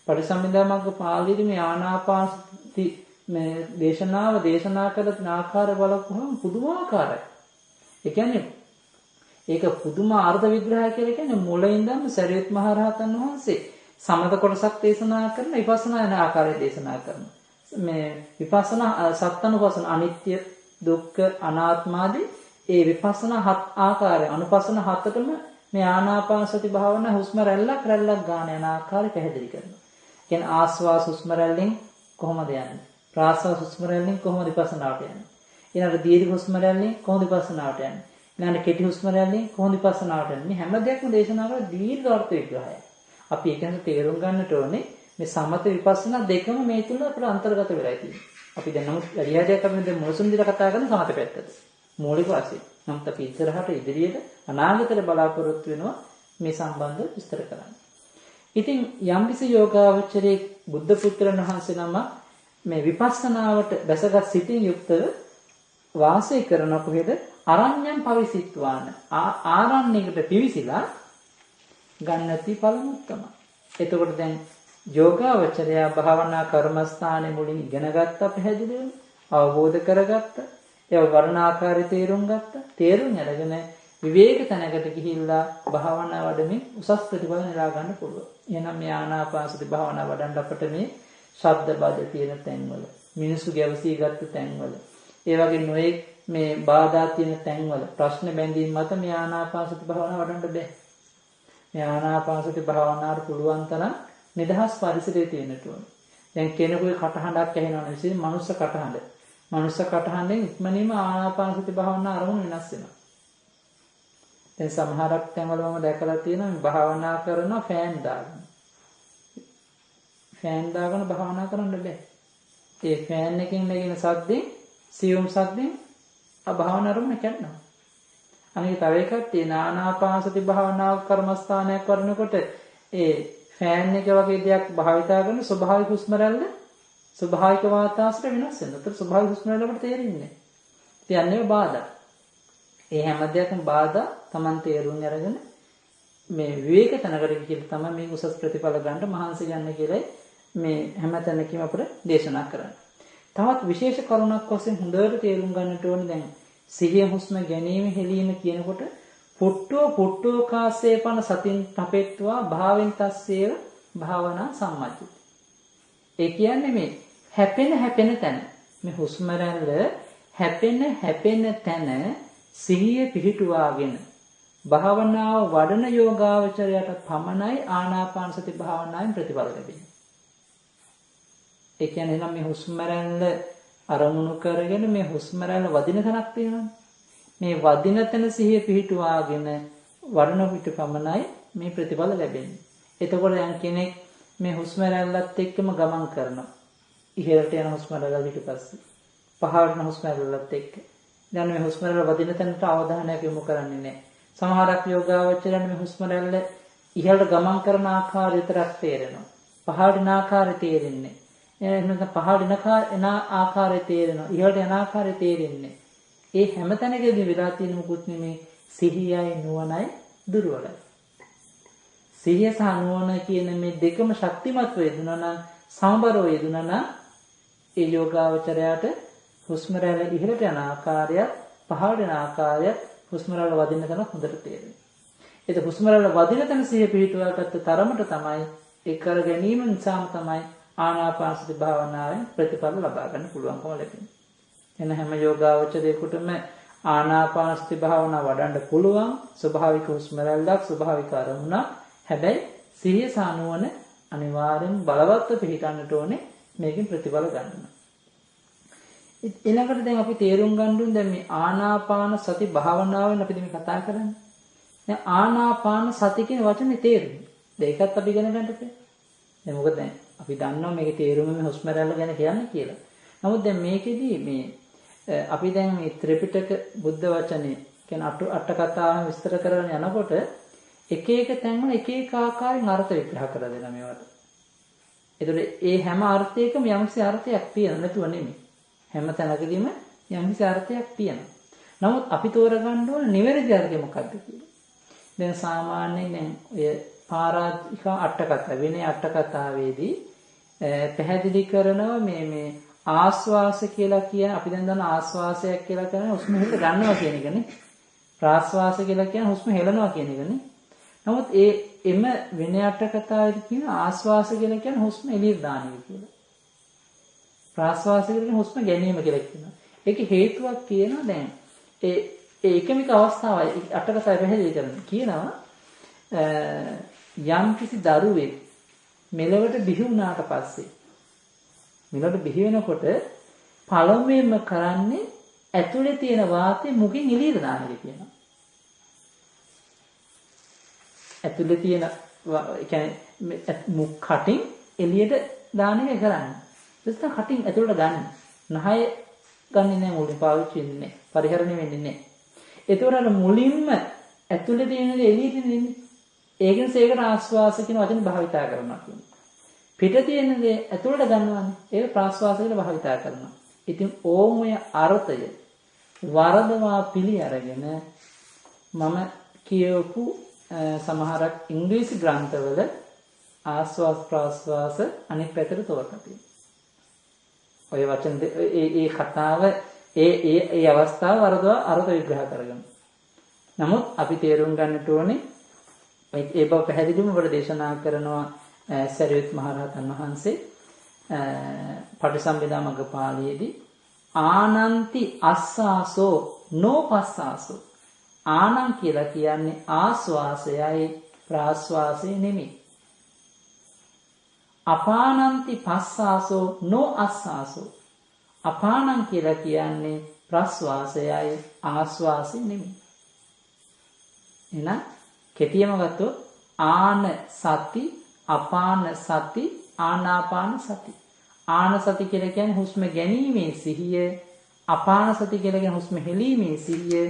පටිසම්භිදා මග්ග පාළියේදී මේ ආනාපාන සති මේ දේශනාව දේශනා කළ ආකාර බලපුවහම පුදුමාකාරයි. ඒ කියන්නේ ඒක පුදුම අර්ථ විග්‍රහය කියලා කියන්නේ මුල ඉඳන්ම සරියුත් මහ රහතන් වහන්සේ සමත කොටසක් දේශනා කරන විපස්සනා යන ආකාරය දේශනා කරනවා. මේ විපස්සනා සත්අනුපස්සන අනිත්‍ය දුක්ඛ අනාත්ම ආදී ඒ විපස්සනා හත් ආකාරය අනුපස්සන හතටම මේ ආනාපාන සති භාවනා හුස්ම රැල්ලක් රැල්ලක් ගන්න යන ආකාරය පැහැදිලි කරනවා. කියන්නේ ආස්වාස හුස්ම රැල්ලෙන් කොහොමද යන්නේ? ප්‍රාස්වාස හුස්ම රැල්ලෙන් කොහොමද විපස්සනාවට යන්නේ? ඊළඟට දීර්ඝ හුස්ම රැල්ලෙන් කොහොමද විපස්සනාවට යන්නේ? ඊළඟට කෙටි හුස්ම රැල්ලෙන් කොහොමද විපස්සනාවට යන්නේ? මේ හැම දෙයක්ම දේශනා කරන දීර්ඝ අර්ථ විග්‍රහය. අපි ඒක නිසා තේරුම් ගන්නට ඕනේ මේ සමත විපස්සනා දෙකම මේ තුල අපට අන්තර්ගත වෙලා තියෙනවා. අපි දැන් නමුත් වැඩි හරියක් අපි දැන් මොනසුන් දිලා කතා කරන සමත පැත්තට. මූලික වශයෙන්. නමුත් අපි ඉස්සරහට ඉදිරියට අනාගතයට බලාපොරොත්තු වෙනවා මේ සම්බන්ධ විස්තර කරන්න. ඉතින් යම්කිසි යෝගාවචරයේ බුද්ධ පුත්‍රයන් වහන්සේ නම මේ විපස්සනාවට බැසගත් සිතින් යුක්තව වාසය කරන කොහෙද? අරඤ්ඤම් පවිසිත්වාන. ආරණ්‍යයකට පිවිසිලා ගන්නති ඵලමුත්තම. එතකොට දැන් යෝගාවචරයා භාවනා කර්මස්ථානයේ මුලින් ඉගෙන ගත්තා පැහැදිලිවම අවබෝධ කරගත්තා. ඒව වර්ණාකාරය තේරුම් ගත්තා. තේරුම් අරගෙන විවේක තැනකට ගිහිල්ලා භාවනා වඩමින් උසස් ප්‍රතිඵල නෙලා ගන්න පුළුවන්. එහෙනම් මේ ආනාපාන සති භාවනා වඩන්න අපට මේ ශබ්ද බද තියෙන තැන්වල, මිනිස්සු ගැවසී ගත්ත තැන්වල, ඒ වගේ නොයෙක් මේ බාධා තියෙන තැන්වල, ප්‍රශ්න බැඳීම් මත මේ ආනාපාන සති භාවනා වඩන්න බෑ. මේ ආනාපාන සති භාවනාවට පුළුවන් තරම් නිදහස් පරිසරයේ තියෙන්නට ඕන. දැන් කෙනෙකුගේ කටහඬක් ඇහෙනවා නම් විශේෂයෙන් මනුස්ස කටහඬ. මනුස්ස කටහඬෙන් ඉක්මනින්ම ආනාපාන සති භාවනා අරමුණ වෙනස් වෙනවා. දැන් සමහරක් තැන්වල මම දැකලා තියෙනවා මේ භාවනා කරන ෆෑන් දාගෙන. ෆෑන් දාගෙන භාවනා කරන්න බෑ. ඒ ෆෑන් එකෙන් නැගෙන සද්දෙන්, සියුම් සද්දෙන් ආ භාවනා අරමුණ කැඩෙනවා. අනික තව එකක් තියෙන ආනාපාන සති භාවනා කර්මස්ථානයක් වඩනකොට ඒ ෆෑන් එක වගේ දෙයක් භාවිතා කරන ස්වභාවික හුස්ම රැල්ල ස්වභාවික වාතාශ්‍රය වෙනස් වෙනවා. ඒතර ස්වභාවික හුස්ම රැල්ල අපිට තේරෙන්නේ නැහැ. ඉතින් අන්න ඒවා බාධා. ඒ හැම දෙයක්ම බාධා Taman තේරුම් අරගෙන මේ විවේක තැනකට ගිහිල්ලා තමයි මේ උසස් ප්‍රතිඵල ගන්න මහන්සි ගන්න කියලායි මේ හැම තැනකම අපිට දේශනා කරන්නේ. තවත් විශේෂ කරුණක් වශයෙන් හොඳට තේරුම් ගන්නට ඕනේ දැන් සිහිය හුස්ම ගැනීම හෙලීම කියනකොට පුට්ටෝ පුට්ටෝ කාසේපන සතින් තපෙත්වා භාවෙන් තස්සේව භාවනා සම්මජ්ජති. ඒ කියන්නේ මේ හැපෙන හැපෙන තැන මේ හුස්ම රැල්ල හැපෙන හැපෙන තැන සිහිය පිහිටුවාගෙන භාවනාව වඩන යෝගාවචරයට පමණයි ආනාපාන සති භාවනාවෙන් ප්‍රතිඵල ලැබෙන්නේ. ඒ කියන්නේ එහෙනම් මේ හුස්ම රැල්ල අරමුණු කරගෙන මේ හුස්ම රැල්ල වදින තැනක් තියෙනවනේ. මේ වදින තැන සිහිය පිහිටුවාගෙන වඩන විට පමණයි මේ ප්‍රතිඵල ලැබෙන්නේ. එතකොට දැන් කෙනෙක් මේ හුස්ම රැල්ලත් එක්කම ගමන් කරනවා. ඉහළට යන හුස්ම රැල්ල ඊට පස්සේ පහළට යන හුස්ම රැල්ලත් එක්ක. දැන් මේ හුස්ම රැල්ල වදින තැනට අවධානයක් යොමු කරන්නේ නැහැ. සමහරක් යෝගාවචරයන් මේ හුස්ම රැල්ල ඉහළට ගමන් කරන ආකාරය විතරක් තේරෙනවා. පහළට යන ආකාරය තේරෙන්නේ නැහැ. එහෙම නැත්නම් පහළට එන ආකාරය තේරෙනවා. ඉහළට යන ආකාරය තේරෙන්නේ. ඒ හැම තැනකදී වෙලා තියෙන මොකුත් නෙමේ සිහියයි නුවණයි දුර්වලයි. සිහිය සහ නුවණ කියන මේ දෙකම ශක්තිමත්ව යෙදුණා නම් සමබරව යෙදුණා නම් ඒ යෝගාවචරයාට හුස්ම රැල්ල ඉහළට යන ආකාරයත් පහළට යන ආකාරයත් හුස්ම රැල්ල වදින තැන හොඳට තේරෙනවා. ඒක හුස්ම රැල්ල වදින තැන සිහිය පිහිටුවා ගත්ත තරමට තමයි ඒ කර ගැනීම නිසාම තමයි ආනාපාන සති භාවනාවෙන් ප්‍රතිඵල ලබා ගන්න පුළුවන්කම ලැබෙන්නේ. එන හැම යෝගාවචරයෙකුටම ආනාපාන සති භාවනාව වඩන්න පුළුවන් ස්වභාවික හුස්ම රැල්ලක් ස්වභාවික අරමුණක්. හැබැයි සිහිය සහ නුවණ අනිවාර්යෙන් බලවත්ව පිහිටන්නට ඕනේ මේකෙන් ප්‍රතිඵල ගන්න. ඊළඟට දැන් අපි තේරුම් ගන්න ඕනේ දැන් මේ ආනාපාන සති භාවනාවෙන් අපි මේ කතා කරන්නේ. දැන් ආනාපාන සති කියන වචනේ තේරුම. දැන් ඒකත් අපි ඉගෙන ගන්න ඕනේ. දැන් මොකද දැන් අපි දන්නවා මේකේ තේරුම මේ හුස්ම රැල්ල ගැන කියන්නේ කියලා. නමුත් දැන් මේකෙදි මේ අපි දැන් මේ ත්‍රිපිටක බුද්ධ වචනේ කියන්නේ අට කතාව විස්තර කරගෙන යනකොට එක එක තැන්වල එක එක ආකාරයෙන් අර්ථ විග්‍රහ කරලා දෙනවා මේවට. ඒතකොට ඒ හැම අර්ථයකම යම්කිසි අර්ථයක් තියෙන නැතුව නෙමෙයි. හැම තැනකදීම යම්කිසි අර්ථයක් තියෙනවා. නමුත් අපි තෝරගන්න ඕන නිවැරදි අර්ථය මොකක්ද කියලා. දැන් සාමාන්‍යයෙන් දැන් ඔය පරාජික අට කතා විනය අට කතාවේදී පැහැදිලි කරනවා මේ මේ ආස්වාස කියලා කියන අපි දැන් දන්න ආස්වාසයක් කියලා කියන්නේ හුස්ම හෙලට ගන්නවා කියන එකනේ. ප්‍රාස්වාස කියලා කියන්නේ හුස්ම හෙලනවා කියන එකනේ. නමුත් ඒ එම විනය අට කතාවේදී කියන ආස්වාස කියලා කියන්නේ හුස්ම එළියට දාන එක කියලා. ප්‍රාස්වාස කියලා කියන්නේ හුස්ම ගැනීම කියලා කියනවා. ඒකේ හේතුවක් කියනවා දැන් ඒ ඒ එකම එක අවස්ථාවයි අට කතාවේ පැහැදිලි කරන්නේ. කියනවා යම් කිසි දරුවෙක් මෙලවට බිහි වුණාට පස්සේ මෙලවට බිහි වෙනකොට පළමුවෙන්ම කරන්නේ ඇතුලේ තියෙන වාතය මුඛෙන් එළියට දාන එක කියනවා. ඇතුලේ තියෙන ඒ කියන්නේ මුඛ කටින් එළියට දාන එක කරන්නේ. ඊට පස්සේ කටින් ඇතුලට ගන්න. නහය ගන්නෙ නෑ මුලින් පාවිච්චි වෙන්නේ නෑ. පරිහරණය වෙන්නේ නෑ. ඒතකොට අර මුලින්ම ඇතුලේ තියෙන දේ එළියට එන්නේ. ඒක නිසා ඒකට ආස්වාස කියන වචන භාවිතා කරනවා කියනවා. පිට තියෙන දේ ඇතුලට ගන්නවනේ. ඒක ප්‍රාස්වාස කියලා භාවිතා කරනවා. ඉතින් ඕම් ඔය අර්ථය වරදවා පිළි අරගෙන මම කියවපු සමහරක් ඉංග්‍රීසි ග්‍රන්ථවල ආස්වාස් ප්‍රාස්වාස අනිත් පැත්තට තෝරලා තියෙනවා. ඔය වචන ඒ ඒ කතාව ඒ ඒ ඒ අවස්ථාව වරදවා අර්ථ විග්‍රහ කරගන්න. නමුත් අපි තේරුම් ගන්නට ඕනේ ඒ බව පැහැදිලිවම අපට දේශනා කරනවා සරියුත් මහරහතන් වහන්සේ පටිසම්භිදා මග්ග පාළියේදී ආනන්ති අස්සාසෝ නෝපස්සාසෝ. ආනං කියලා කියන්නේ ආස්වාසයයි ප්‍රාස්වාසය නෙමෙයි. අපානන්ති පස්සාසෝ නෝ අස්සාසෝ. අපානං කියලා කියන්නේ ප්‍රස්වාසයයි ආස්වාසය නෙමෙයි. එහෙනම් කෙටියම ගත්තොත් ආන සති අපාන සති ආනාපාන සති. ආන සති කියලා කියන්නේ හුස්ම ගැනීමේ සිහිය, අපාන සති කියලා කියන්නේ හුස්ම හෙලීමේ සිහිය,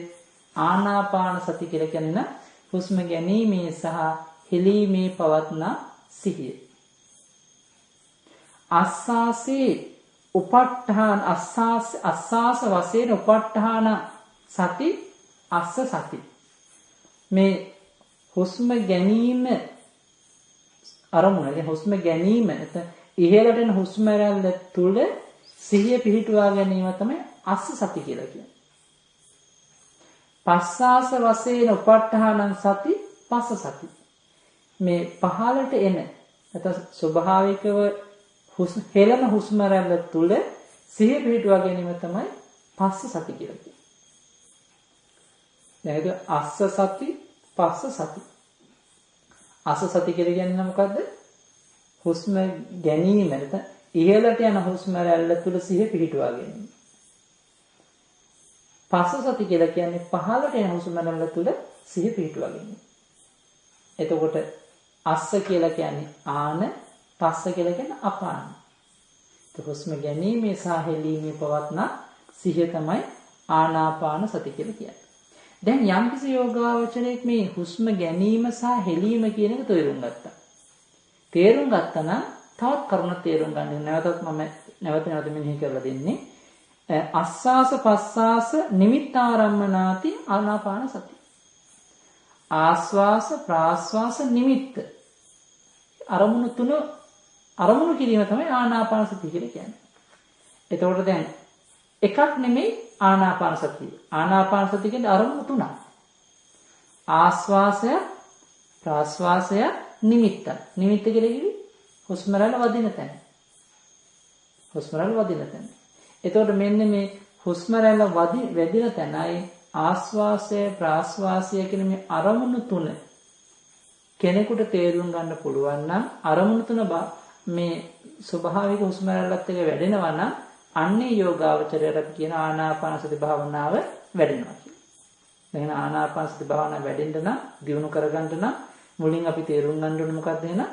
ආනාපාන සති කියලා කියන්නේ හුස්ම ගැනීමේ සහ හෙලීමේ පවත්නා සිහිය. අස්සාසේ උපට්ඨාන අස්සාස වශයෙන් උපට්ඨාන සති අස්ස සති. මේ හුස්ම ගැනීම අරමුණ, ඒ හුස්ම ගැනීම නැත්නම් ඉහළට එන හුස්ම රැල්ල තුල සිහිය පිහිටුවා ගැනීම තමයි අස්ස සති කියලා කියන්නේ. පස්සාස වශයෙන් උපට්ඨානං සති පස්ස සති. මේ පහළට එන නැත්නම් ස්වභාවිකව හෙළන හුස්ම රැල්ල තුල සිහිය පිහිටුවා ගැනීම තමයි පස්ස සති කියලා කියන්නේ. දැන් ඒක අස්ස සති පස්ස සති. අස්ස සති කියලා කියන්නේ මොකද්ද? හුස්ම ගැනීම නැත්නම් ඉහළට යන හුස්ම රැල්ල තුල සිහිය පිහිටුවා ගැනීම. පස්ස සති කියලා කියන්නේ පහළට යන හුස්ම රැල්ල තුල සිහිය පිහිටුවා ගැනීම. එතකොට අස්ස කියලා කියන්නේ ආන, පස්ස කියලා කියන්නේ අපාන. හුස්ම ගැනීමේ සහ හෙලීමේ පවත්නා සිහිය තමයි ආනාපාන සති කියලා කියන්නේ. දැන් යම්කිසි යෝගාවචරයෙක් මේ හුස්ම ගැනීම සහ හෙලීම කියන එක තේරුම් ගත්තා. තේරුම් ගත්තා නම් තවත් කරුණක් තේරුම් ගන්න. නැවතත් මම නැවත නැවත මෙනෙහි කරලා දෙන්නේ. අස්වාස පස්වාස නිමිත්තාරම්මනාති ආනාපාන සති. ආස්වාස ප්‍රාස්වාස නිමිත්ත අරමුණු තුන අරමුණු කිරීම තමයි ආනාපාන සතිය කියලා කියන්නේ. එතකොට දැන් එකක් නෙමෙයි ආනාපාන සතිය. ආනාපාන සතිය කියන්නේ අරමුණු තුනක්. ආස්වාසය, ප්‍රාස්වාසය, නිමිත්ත. නිමිත්ත කියලා කිව්වේ හුස්ම රැල්ල වදින තැන. හුස්ම රැල්ල වදින තැන. එතකොට මෙන්න මේ හුස්ම රැල්ල වැදින තැනයි ආස්වාසය, ප්‍රාස්වාසය කියන මේ අරමුණු තුන කෙනෙකුට තේරුම් ගන්න පුළුවන් නම්, අරමුණු තුන මේ ස්වභාවික හුස්ම රැල්ලත් එක්ක වැඩෙනවා නම් අන්නේ යෝගාවචරයට අපි කියන ආනාපාන සති භාවනාව වැඩෙනවා කියලා. දැන් ආනාපාන සති භාවනාව වැඩෙන්න නම්, දියුණු කරගන්න නම් මුලින් අපි තේරුම් ගන්න ඕනේ මොකක්ද එහෙනම්?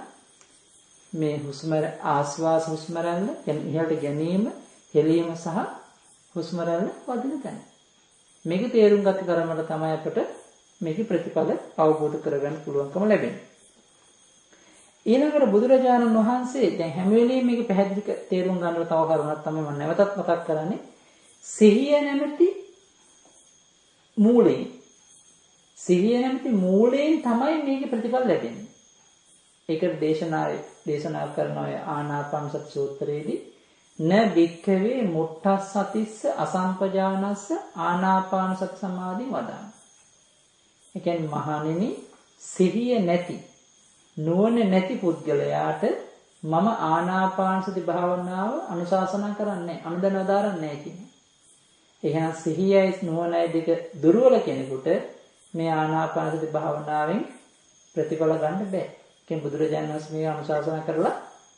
මේ හුස්ම ආස්වාස හුස්ම රැල්ල කියන්නේ ඉහළට ගැනීම, හෙලීම සහ හුස්ම රැල්ල වදින තැන. මේක තේරුම් ගත කරමට තමයි අපට මේකේ ප්‍රතිඵල අවබෝධ කරගන්න පුළුවන්කම ලැබෙන්නේ. ඊළඟට බුදුරජාණන් වහන්සේ දැන් හැම වෙලෙම මේක පැහැදිලි තේරුම් ගන්න තව කරුණක් තමයි මම නැවතත් මතක් කරන්නේ. සිහිය නැමැති මූලයෙන්, සිහිය නැමැති මූලයෙන් තමයි මේකේ ප්‍රතිඵල ලැබෙන්නේ. ඒකට දේශනා කරන ඔය ආනාපාන සති සූත්‍රයේදී න භික්ඛවේ මුට්ඨස්සතිස්ස අසම්පජානස්ස ආනාපාන සති සමාධි වදාන. ඒ කියන්නේ මහණෙනි, සිහිය නැති, නුවණ නැති පුද්ගලයාට මම ආනාපාන සති භාවනාව අනුශාසනා කරන්නේ, අනුදැන වදාරන්නේ නැහැ කියන්නේ. එහෙනම් සිහියයි නුවණයි දෙක දුර්වල කෙනෙකුට මේ ආනාපාන සති භාවනාවෙන් ප්‍රතිඵල ගන්න බෑ. ඒකෙන් බුදුරජාණන් වහන්සේ මේ අනුශාසනා කරලා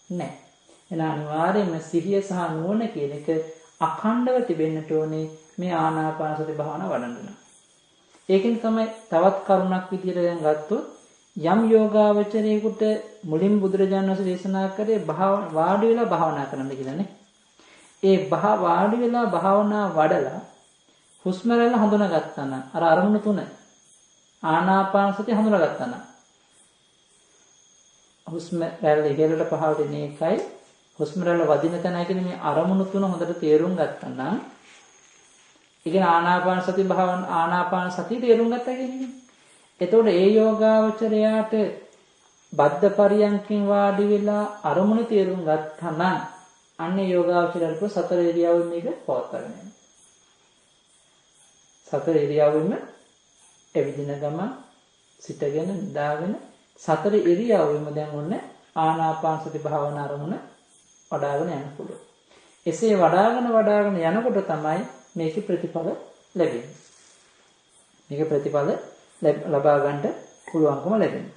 නැහැ. එහෙනම් අනිවාර්යයෙන්ම සිහිය සහ නුවණ කියන එක අඛණ්ඩව තිබෙන්නට ඕනේ මේ ආනාපාන සති භාවනාව වඩන්න නම්. ඒකෙන් තමයි තවත් කරුණක් විදියට දැන් ගත්තොත් යම් යෝගාවචරයෙකුට මුලින් බුදුරජාණන් වහන්සේ දේශනා කරේ වාඩි වෙලා භාවනා කරන්න කියලානේ. ඒ වාඩි වෙලා භාවනා වඩලා හුස්ම රැල්ල හඳුනාගත්තා නම්, අර අරමුණු තුන ආනාපාන සතිය හඳුනාගත්තා නම්, හුස්ම රැල්ල ඉහළට පහළට එන එකයි හුස්ම රැල්ල වදින තැනයි කියන මේ අරමුණු තුන හොඳට තේරුම් ගත්තා නම්, ඒ කියන්නේ ආනාපාන සති භාවන ආනාපාන සතිය තේරුම් ගත්තා කියන එක. එතකොට ඒ යෝගාවචරයාට බද්ධ පරියන්කින් වාඩි වෙලා අරමුණ තේරුම් ගත්තා නම් අන්න යෝගාවචරයට සතර ඉරියව්වෙන් මේක පවත්වාගෙන යනවා. සතර ඉරියව්වෙම ඇවිදින ගම, සිටගෙන, නිදාගෙන සතර ඉරියව්වෙම දැන් ඔන්න ආනාපාන සති භාවනා අරමුණ වඩාගෙන යන්න පුළුවන්. එසේ වඩාගෙන වඩාගෙන යනකොට තමයි මේකේ ප්‍රතිඵල ලැබෙන්නේ. මේක ප්‍රතිඵල ලබා ගන්නට පුළුවන්කම ලැබෙනවා.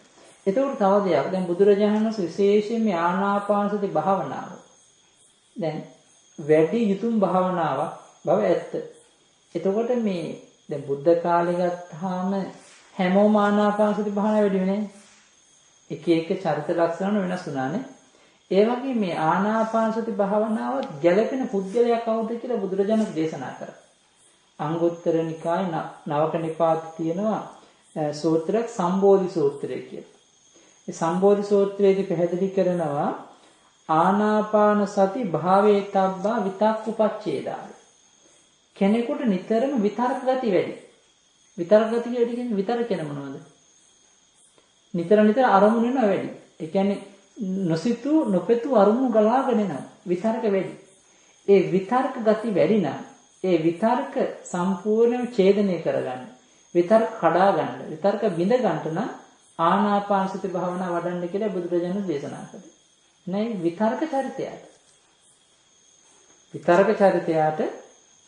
එතකොට තව දෙයක්, දැන් බුදුරජාණන් වහන්සේ විශේෂයෙන් මේ ආනාපාන සති භාවනාව දැන් වැඩි යුතුම් භාවනාවක් බව ඇත්ත. එතකොට මේ දැන් බුද්ධ කාලේ ගත්තාම හැමෝම ආනාපාන සති භාවනාව වැඩි වෙන්නේ නැහැ. එක එක චරිත ලක්ෂණ වෙනස් වුණානේ. ඒ වගේ මේ ආනාපාන සති භාවනාවත් ගැළපෙන පුද්ගලයා කවුද කියලා බුදුරජාණන් දේශනා කරා. අංගුත්තර නිකායේ නවක නිපාත තියෙනවා සූත්‍රයක්, සම්බෝධි සූත්‍රය කියලා. ඒ සම්බෝධි සූත්‍රයේදී පැහැදිලි කරනවා ආනාපාන සති භාවේතබ්බා විතක්කුපච්ඡේදාය. කෙනෙකුට නිතරම විතර්ක ගති වැඩි. විතර්ක ගති වැඩි කියන්නේ විතර්ක කියන මොනවද? නිතර නිතර අරමුණු වෙනවා වැඩි. ඒ කියන්නේ නොසිතූ නොපෙතු අරමුණු ගලාගෙන එනවා. විතර්ක වැඩි. ඒ විතර්ක ගති වැඩි නම් ඒ විතර්ක සම්පූර්ණයෙන්ම ඡේදනය කරගන්න, විතර්ක කඩා ගන්න, විතර්ක බිඳ ගන්නට නම් ආනාපාන සති භාවනාව වඩන්න කියලා බුදුරජාණන් දේශනා කළේ. නෑ විතර්ක චරිතයට. විතර්ක චරිතයට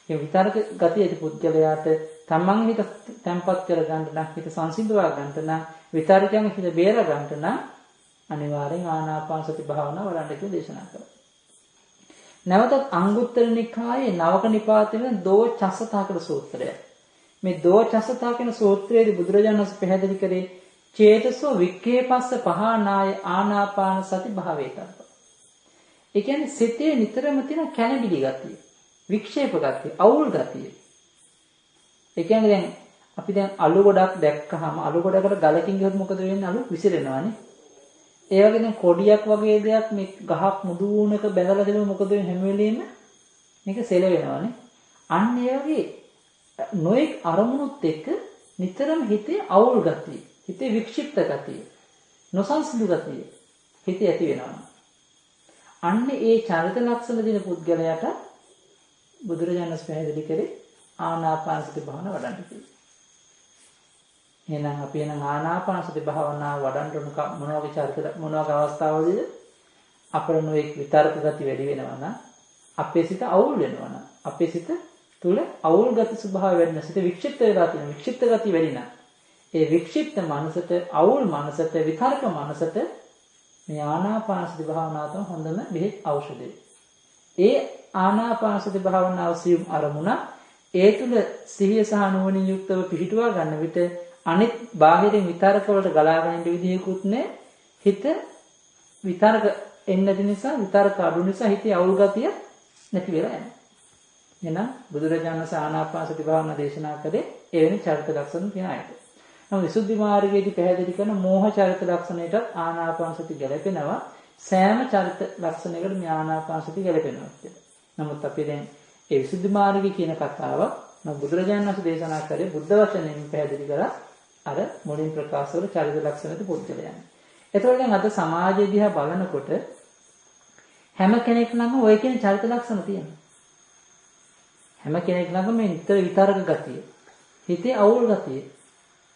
ඒ විතර්ක ගතිය ඇති පුද්ගලයාට තමන් හිත තැම්පත් කර ගන්න නම්, හිත සංසිඳවා ගන්නට නම්, විතර්කයන් හිත බේර ගන්නට නම් අනිවාර්යෙන් ආනාපාන සති භාවනාව වඩන්න කියලා දේශනා කළා. නැවතත් අංගුත්තර නිකායේ නවක නිපාතේ වෙන දෝචස්සතා කියන සූත්‍රය. මේ දෝචස්සතා කියන සූත්‍රයේදී බුදුරජාණන් වහන්සේ පැහැදිලි කරේ චේතසෝ වික්ඛේපස්ස පහනාය ආනාපාන සති භාවේතබ්බ. ඒ කියන්නේ සිතේ නිතරම තියෙන කැළඹිලි ගතිය, වික්ෂේප ගතිය, අවුල් ගතිය. ඒ කියන්නේ දැන් අපි දැන් අලු ගොඩක් දැක්කහම අලු ගොඩකට ගලකින් ගියොත් මොකද වෙන්නේ? අලු විසිරෙනවානේ. ඒ වගේ දැන් කොඩියක් වගේ දෙයක් මේ ගහක් මුදුනක බැඳලා තිබුණොත් මොකද වෙන්නේ? හැම වෙලෙම මේක සෙලවෙනවානේ. අන්න ඒ වගේ නොඑක් අරමුණුත් එක්ක නිතරම හිතේ අවුල් ගතිය, හිතේ වික්ෂිප්ත ගතිය, නොසන්සිඳු ගතිය හිතේ ඇති වෙනවා. අන්න ඒ චරිත ලක්ෂණ දින පුද්ගලයාට බුදුරජාණන් වහන්සේ පැහැදිලි කරේ ආනාපාන සති භාවනාව වඩන්න කියලා. එහෙනම් අපි එහෙනම් ආනාපාන සති භාවනාව වඩන්න ඕන මොන වගේ චරිත මොන වගේ අවස්ථාවලදීද? අපර නොඑක් විතර්ක ගති වැඩි වෙනවා නම්, අපේ සිත අවුල් වෙනවා නම්, අපේ සිත තුළ අවුල් ගති ස්වභාවය වැඩි නම්, සිත වික්ෂිප්ත වෙලා තියෙන වික්ෂිප්ත ගති වැඩි නම්, ඒ වික්ෂිප්ත මනසට, අවුල් මනසට, විතර්ක මනසට මේ ආනාපාන සති භාවනාව තමයි හොඳම බෙහෙත් ඖෂධය. ඒ ආනාපාන සති භාවනාව සියුම් අරමුණ ඒ තුල සිහිය සහ නුවණින් යුක්තව පිහිටුවා ගන්න විට අනිත් බාහිරින් විතර්ක වලට ගලාගෙන යන විදිහකුත් නෑ. හිත විතර්ක එන්නේ නැති නිසා, විතර්ක අඩු නිසා හිතේ අවුල් ගතිය නැති වෙලා යනවා. එහෙනම් බුදුරජාණන් වහන්සේ ආනාපාන සති භාවනාව දේශනා කළේ එවැනි චරිත ලක්ෂණ තියෙන අයට. නමුත් විසුද්ධි මාර්ගයේදී පැහැදිලි කරන මෝහ චරිත ලක්ෂණයටත් ආනාපාන සති ගැලපෙනවා. සෑම චරිත ලක්ෂණයකට මේ ආනාපාන සති ගැලපෙනවා කියලා. නමුත් අපි දැන් ඒ විසුද්ධි මාර්ගය කියන කතාව නම් බුදුරජාණන් වහන්සේ දේශනා කරේ බුද්ධ වචනයෙන් පැහැදිලි කරා අර මුලින් ප්‍රකාශ කළ චරිත ලක්ෂණ ඇති පුද්ගලයන්. එතකොට දැන් අද සමාජය දිහා බලනකොට හැම කෙනෙක් ළඟම ඔය කියන චරිත ලක්ෂණ තියෙනවා. හැම කෙනෙක් ළඟම මේ නිතර විතර්ක ගතිය, හිතේ අවුල් ගතිය,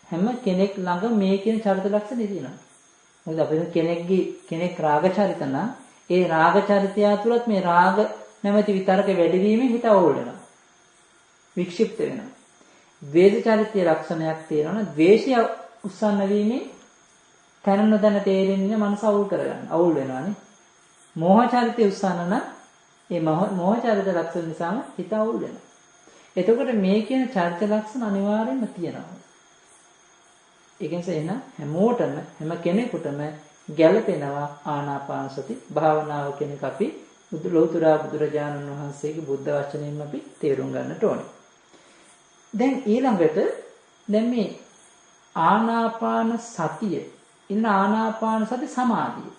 හැම කෙනෙක් ළඟ මේ කියන චරිත ලක්ෂණ තියෙනවා. මොකද අපි කෙනෙක් රාග චරිත නම් ඒ රාග චරිතය තුළත් මේ රාග නැමැති විතර්ක වැඩි වීමෙන් හිත අවුල් වෙනවා, වික්ෂිප්ත වෙනවා. ද්වේෂ චරිතයේ ලක්ෂණයක් තියෙනවා නම් ද්වේෂය උස්සන්න වීමෙන් තන නොදැන තේරෙන්නේ මනස අවුල් කරගන්න, අවුල් වෙනවානේ. මෝහ චරිතය උස්සන්න නම් ඒ මෝහ චරිත ලක්ෂණ නිසාම හිත අවුල් වෙනවා. එතකොට මේ කියන චරිත ලක්ෂණ අනිවාර්යයෙන්ම තියෙනවා. ඒ කියන්නේ එහෙනම් හැමෝටම හැම කෙනෙකුටම ගැළපෙනවා ආනාපාන සති භාවනාව කියන එක අපි ලෞතර බුදුරජාණන් වහන්සේගේ බුද්ධ වචනයෙන් අපි තේරුම් ගන්නට ඕනේ. දැන් ඊළඟට දැන් මේ ආනාපාන සතිය ඉන්න ආනාපාන සති සමාධිය.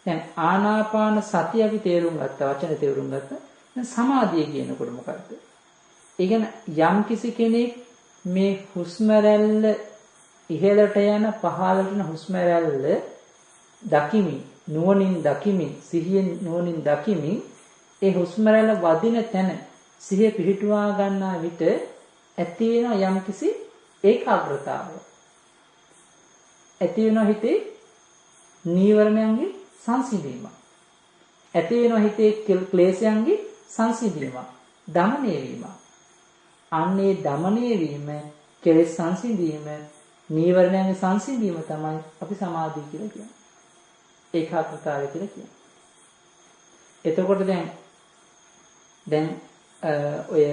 දැන් ආනාපාන සතිය අපි තේරුම් ගත්තා, වචන තේරුම් ගත්තා. දැන් සමාධිය කියනකොට මොකද්ද? ඒ කියන්නේ යම් කිසි කෙනෙක් මේ හුස්ම රැල්ල ඉහළට යන පහළට යන හුස්ම රැල්ල දකිමින්, නුවණින් දකිමින්, සිහියෙන් නුවණින් දකිමින් ඒ හුස්ම රැල්ල වදින තැන සිහිය පිහිටුවා ගන්නා විට ඇති වෙන යම්කිසි ඒකාග්‍රතාවය ඇති වෙන හිතේ නීවරණයන්ගේ සංසිඳීම, ඇති වෙන හිතේ ක්ලේශයන්ගේ සංසිඳීම, දමනය වීම. අන්නේ දමනය වීම, කෙලෙස් සංසිඳීම, නීවරණයන්ගේ සංසිඳීම තමයි අපි සමාධිය කියලා කියන්නේ. ඒකාග්‍රතාවය කියලා කියන්නේ. එතකොට දැන් ඔය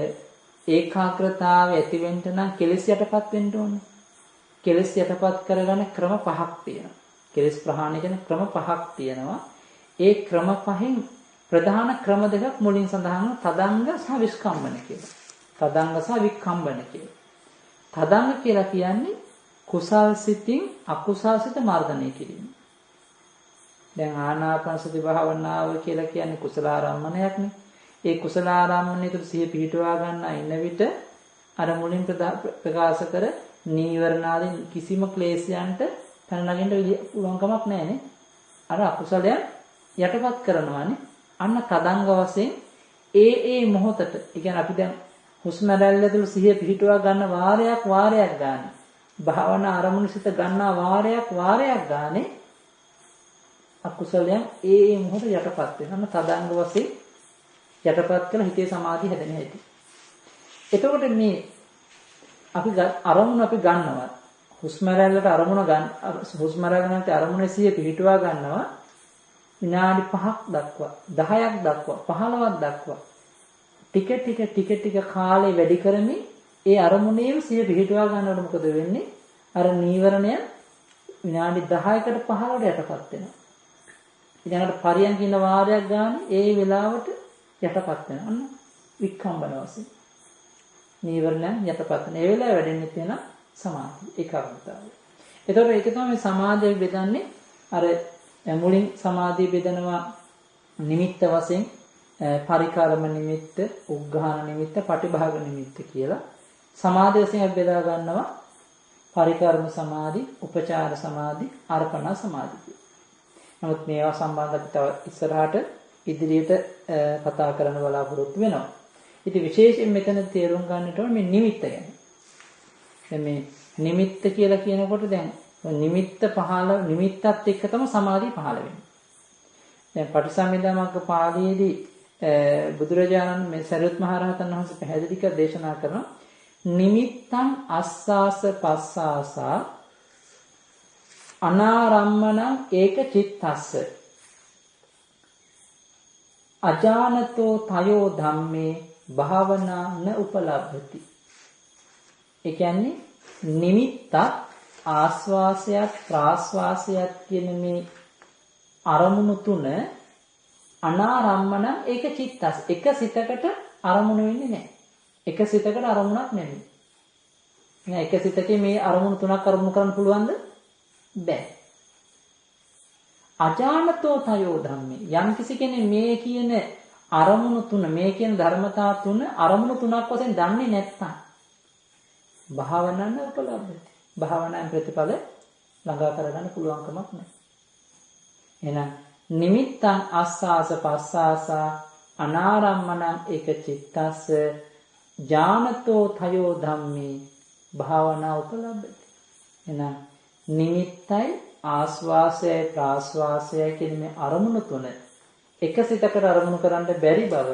ඒකාග්‍රතාවය ඇති වෙන්න නම් කෙලෙස් යටපත් වෙන්න ඕනේ. කෙලෙස් යටපත් කරගන්න ක්‍රම පහක් තියෙනවා. කෙලෙස් ප්‍රහාණය කරන ක්‍රම පහක් තියෙනවා. ඒ ක්‍රම පහෙන් ප්‍රධාන ක්‍රම දෙකක් මුලින් සඳහන් වුණා, තදංග සහ විස්කම්බන කියලා. තදංග සහ වික්කම්බන කියලා. තදංග කියලා කියන්නේ කුසල් සිතින් අකුසල් සිත මර්ධනය කිරීම. දැන් ආනාපාන සති භාවනාව කියලා කියන්නේ කුසලාරම්මණයක්නේ. ඒ කුසලාරම්මණය තුළ සිහිය පිහිටුවා ගන්නා ඉන්න විට අර මුලින් ප්‍රකාශ කර නීවරණ ආදී කිසිම ක්ලේශයන්ට පැන නගින්න පුළුවන් කමක් නැහැනේ. අර අකුසලයන් යටපත් කරනවානේ. අන්න තදංග වශයෙන් ඒ ඒ මොහොතට, ඒ කියන්නේ අපි දැන් හුස්ම රැල්ල තුළ සිහිය පිහිටුවා ගන්න වාරයක් වාරයක් ගානේ, භාවනා අරමුණු සිත ගන්නා වාරයක් වාරයක් ගානේ අකුසලයන් ඒ ඒ මොහොත යටපත් වෙනවා. අන්න තදංග වශයෙන් යටපත් කළ හිතේ සමාධිය හැදෙන හැටි. එතකොට මේ අපි අරමුණ අපි ගන්නවා. හුස්ම රැල්ලට අරමුණ ගන්න, හුස්ම රැල්ල නැති අරමුණේ සිහිය පිහිටුවා ගන්නවා විනාඩි 5ක් දක්වා, 10ක් දක්වා, 15ක් දක්වා ටික ටික ටික ටික කාලය වැඩි කරමින් ඒ අරමුණේම සිහිය පිහිටුවා ගන්නකොට මොකද වෙන්නේ? අර නීවරණය විනාඩි 10කට 15කට යටපත් වෙනවා. ඊළඟට පරියන්ක ඉන්න වාරයක් ගන්න ඒ වෙලාවට යටපත් වෙනවා. අන්න වික්ඛම්බන වශයෙන් නීවරණයන් යටපත් වෙන. ඒ වෙලාවේ වැඩෙන්නේ තියෙන සමාධිය, ඒකාග්‍රතාවය. එතකොට ඒක තමයි සමාධිය බෙදන්නේ. අර මුලින් සමාධිය බෙදනවා නිමිත්ත වශයෙන් පරිකර්ම නිමිත්ත, උග්ඝාන නිමිත්ත, පටිභාග නිමිත්ත කියලා. සමාධිය වශයෙන් අපි බෙදා ගන්නවා පරිකර්ම සමාධි, උපචාර සමාධි, අර්පණා සමාධි කියලා. නමුත් මේවා සම්බන්ධ අපි තව ඉස්සරහට ඉදිරියට කතා කරන්න බලාපොරොත්තු වෙනවා. ඉතින් විශේෂයෙන් මෙතන තේරුම් ගන්නට ඕනේ මේ නිමිත්ත ගැන. දැන් මේ නිමිත්ත කියලා කියනකොට දැන් නිමිත්ත පහළ, නිමිත්තත් එක්ක තමයි සමාධිය පහළ වෙන්නේ. දැන් පටිසම්භිදා මග්ග පාළියේදී බුදුරජාණන් මේ සරියුත් මහ රහතන් වහන්සේ පැහැදිලි කර දේශනා කරනවා නිමිත්තං අස්සාස පස්සාසා අනාරම්මණං ඒක චිත්තස්ස අජානතෝ තයෝ ධම්මේ භාවනා න උපලබ්ධති. ඒ කියන්නේ නිමිත්තක් ආස්වාසයත් ප්‍රාස්වාසයත් කියන මේ අරමුණු තුන අනාරම්මන ඒක චිත්තස්, එක සිතකට අරමුණු වෙන්නේ නැහැ. එක සිතකට අරමුණක් නෙමෙයි. නෑ, එක සිතකේ මේ අරමුණු තුනක් අරමුණු කරන්න පුළුවන්ද? බෑ. අජානතෝ තයෝ ධම්මේ, යම් කිසි කෙනෙක් මේ කියන අරමුණු තුන, මේ කියන ධර්මතා තුන අරමුණු තුනක් වශයෙන් දන්නේ නැත්නම් භාවනාන උපලබ්ධති. භාවනාවෙන් ප්‍රතිඵල ළඟා කරගන්න පුළුවන් කමක් නැහැ. එහෙනම් නිමිත්තං අස්සාස පස්සාසා අනාරම්මණං ඒක චිත්තස්ස ඥානතෝ තයෝ ධම්මේ භාවනා උපලබ්ධති. එහෙනම් නිමිත්තයි ආස්වාසයයි ප්‍රාස්වාසයයි කියන මේ අරමුණු තුන එක සිතකට අරමුණු කරන්න බැරි බව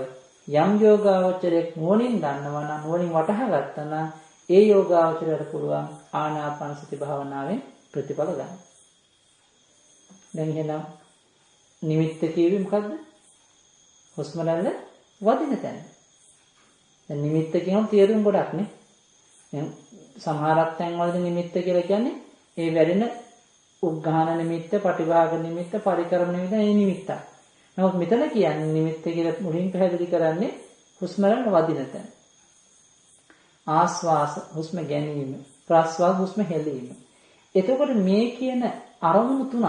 යම් යෝගාවචරයක් නුවණින් දන්නවා නම්, නුවණින් වටහා ගත්තා නම් ඒ යෝගාවචරයට පුළුවන් ආනාපාන සති භාවනාවෙන් ප්‍රතිඵල ගන්න. දැන් එහෙනම් නිමිත්ත කියුවේ මොකද්ද? හුස්ම රැල්ල වදින තැන. දැන් නිමිත්ත කියනොත් තේරුම් ගොඩක් නේ. දැන් සමහරක් තැන් වලදී නිමිත්ත කියලා කියන්නේ ඒ වැඩෙන උග්ඝාන නිමිත්ත, පටිභාග නිමිත්ත, පරිකරම නිමිත්ත, ඒ නිමිත්තක්. නමුත් මෙතන කියන්නේ නිමිත්ත කියලා මුලින් පැහැදිලි කරන්නේ හුස්ම රැල්ල වදින තැන. ආස්වාස හුස්ම ගැනීම, ප්‍රාස්වාස හුස්ම හෙළීම. එතකොට මේ කියන අරමුණු තුන,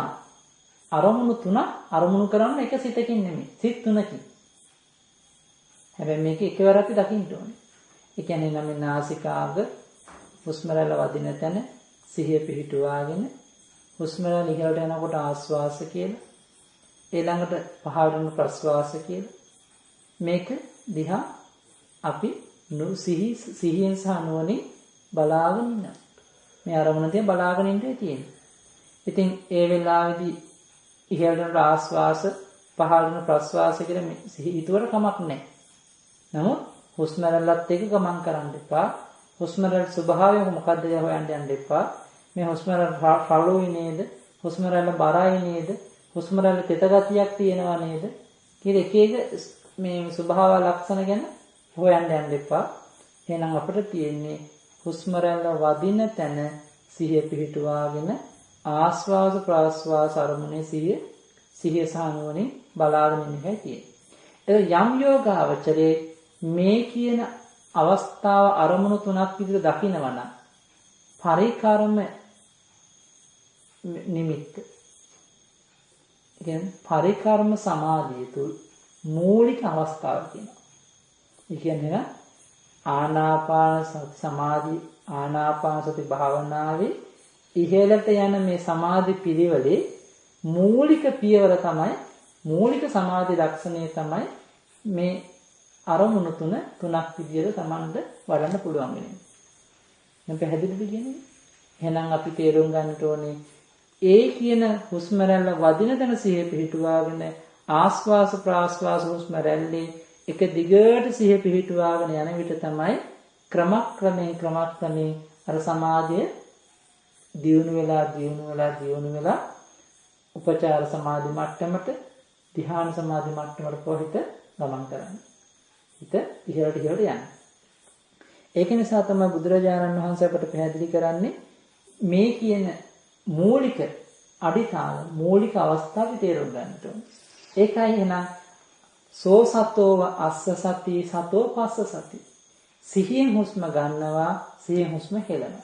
අරමුණු තුන අරමුණු කරන්න එක සිතකින් නෙමෙයි, සිත් තුනකින්. හැබැයි මේක එකවර අපි දකින්න ඕනේ. ඒ කියන්නේ නම් නාසිකාග හුස්ම රැල්ල වදින තැන සිහිය පිහිටුවාගෙන හුස්ම රැල්ල ඉහළට යනකොට ආස්වාස කියලා, ඊළඟට පහළට යන ප්‍රස්වාස කියලා, මේක දිහා අපි සිහියෙන් සහ නුවණින් බලාගෙන ඉන්න. මේ අරමුණ දිහා බලාගෙන ඉන්නයි තියෙන්නේ. ඉතින් ඒ වෙලාවේදී ඉහළට යන ආස්වාස පහළට යන ප්‍රස්වාස කියලා සිහි හිතුවට කමක් නැහැ. නමුත් හුස්ම රැල්ලත් එක්ක ගමන් කරන්න එපා. හුස්ම රැල්ල ස්වභාවය මොකද්ද කියලා හොයන්න යන්න එපා. මේ හුස්ම රැල්ල රළුයි නේද? හුස්ම රැල්ල බරයි නේද? හුස්ම රැල්ල තෙත ගතියක් තියෙනවා නේද? කියලා එක එක මේ ස්වභාව ලක්ෂණ ගැන හොයන්න යන්න එපා. එහෙනම් අපිට තියෙන්නේ හුස්ම රැල්ල වදින තැන සිහිය පිහිටුවාගෙන ආස්වාස ප්‍රාස්වාස අරමුණේ සිහිය සහ නුවණින් බලාගෙන ඉන්න එකයි තියෙන්නේ. ඒක යම් යෝගාවචරයේ මේ කියන අවස්ථාව අරමුණු තුනක් විදිහට දකිනවා නම් පරිකර්ම නිමිත්ත. ඒ කියන්නේ පරිකර්ම සමාධිය තුල් මූලික අවස්ථාව කියනවා. ඒ කියන්නේ ආනාපාන සති සමාධි ආනාපාන සති භාවනාවේ ඉහළට යන මේ සමාධි පිළිවෙලේ මූලික පියවර තමයි, මූලික සමාධි ලක්ෂණය තමයි මේ අරමුණු තුනක් විදියට තමන්ට වඩන්න පුළුවන් වෙන්නේ. දැන් පැහැදිලිද කියන්නේ? එහෙනම් අපි තේරුම් ගන්නට ඕනේ ඒ කියන හුස්ම රැල්ල වදින තැන සිහිය පිහිටුවාගෙන ආස්වාස ප්‍රාස්වාස හුස්ම රැල්ලේ එක දිගට සිහිය පිහිටුවාගෙන යන විට තමයි ක්‍රමක්‍රමයෙන් අර සමාධිය දියුණු වෙලා දියුණු වෙලා දියුණු වෙලා උපචාර සමාධි මට්ටමට, ධ්‍යාන සමාධි මට්ටමට කොහිත ගමන් කරන්නේ. හිත ඉහළට ඉහළට යන්නේ. ඒක නිසා තමයි බුදුරජාණන් වහන්සේ අපට පැහැදිලි කරන්නේ මේ කියන මූලික අඩිතාල, මූලික අවස්ථාව තේරුම් ගන්නට ඕනේ. ඒකයි එහෙනම් සෝ සතෝව අස්ස සති සතෝ පස්ස සති. සිහියෙන් හුස්ම ගන්නවා, සිහියෙන් හුස්ම හෙළනවා.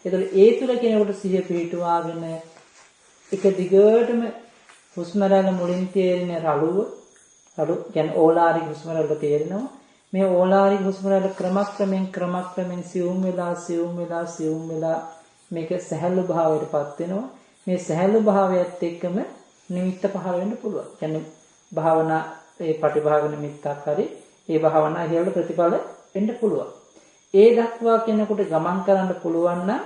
ඒතකොට ඒ තුල කෙනෙකුට සිහිය පිහිටුවාගෙන එක දිගටම හුස්ම රැල්ල මුලින් තේරෙන රළුව, රළු කියන්නේ ඕලාරික හුස්ම රැල්ල තේරෙනවා. මේ ඕලාරික හුස්ම රැල්ල ක්‍රමක්‍රමයෙන් සියුම් වෙලා සියුම් වෙලා සියුම් වෙලා මේක සැහැල්ලු භාවයටපත් වෙනවා. මේ සැහැල්ලු භාවයත් එක්කම නිමිත්ත පහළ වෙන්න පුළුවන්. කියන්නේ භාවනා ඒ පටිභාග නිමිත්තක් හරි ඒ භාවනා ඉහළ ප්‍රතිඵල වෙන්න පුළුවන්. ඒ දක්වා කෙනෙකුට ගමන් කරන්න පුළුවන් නම්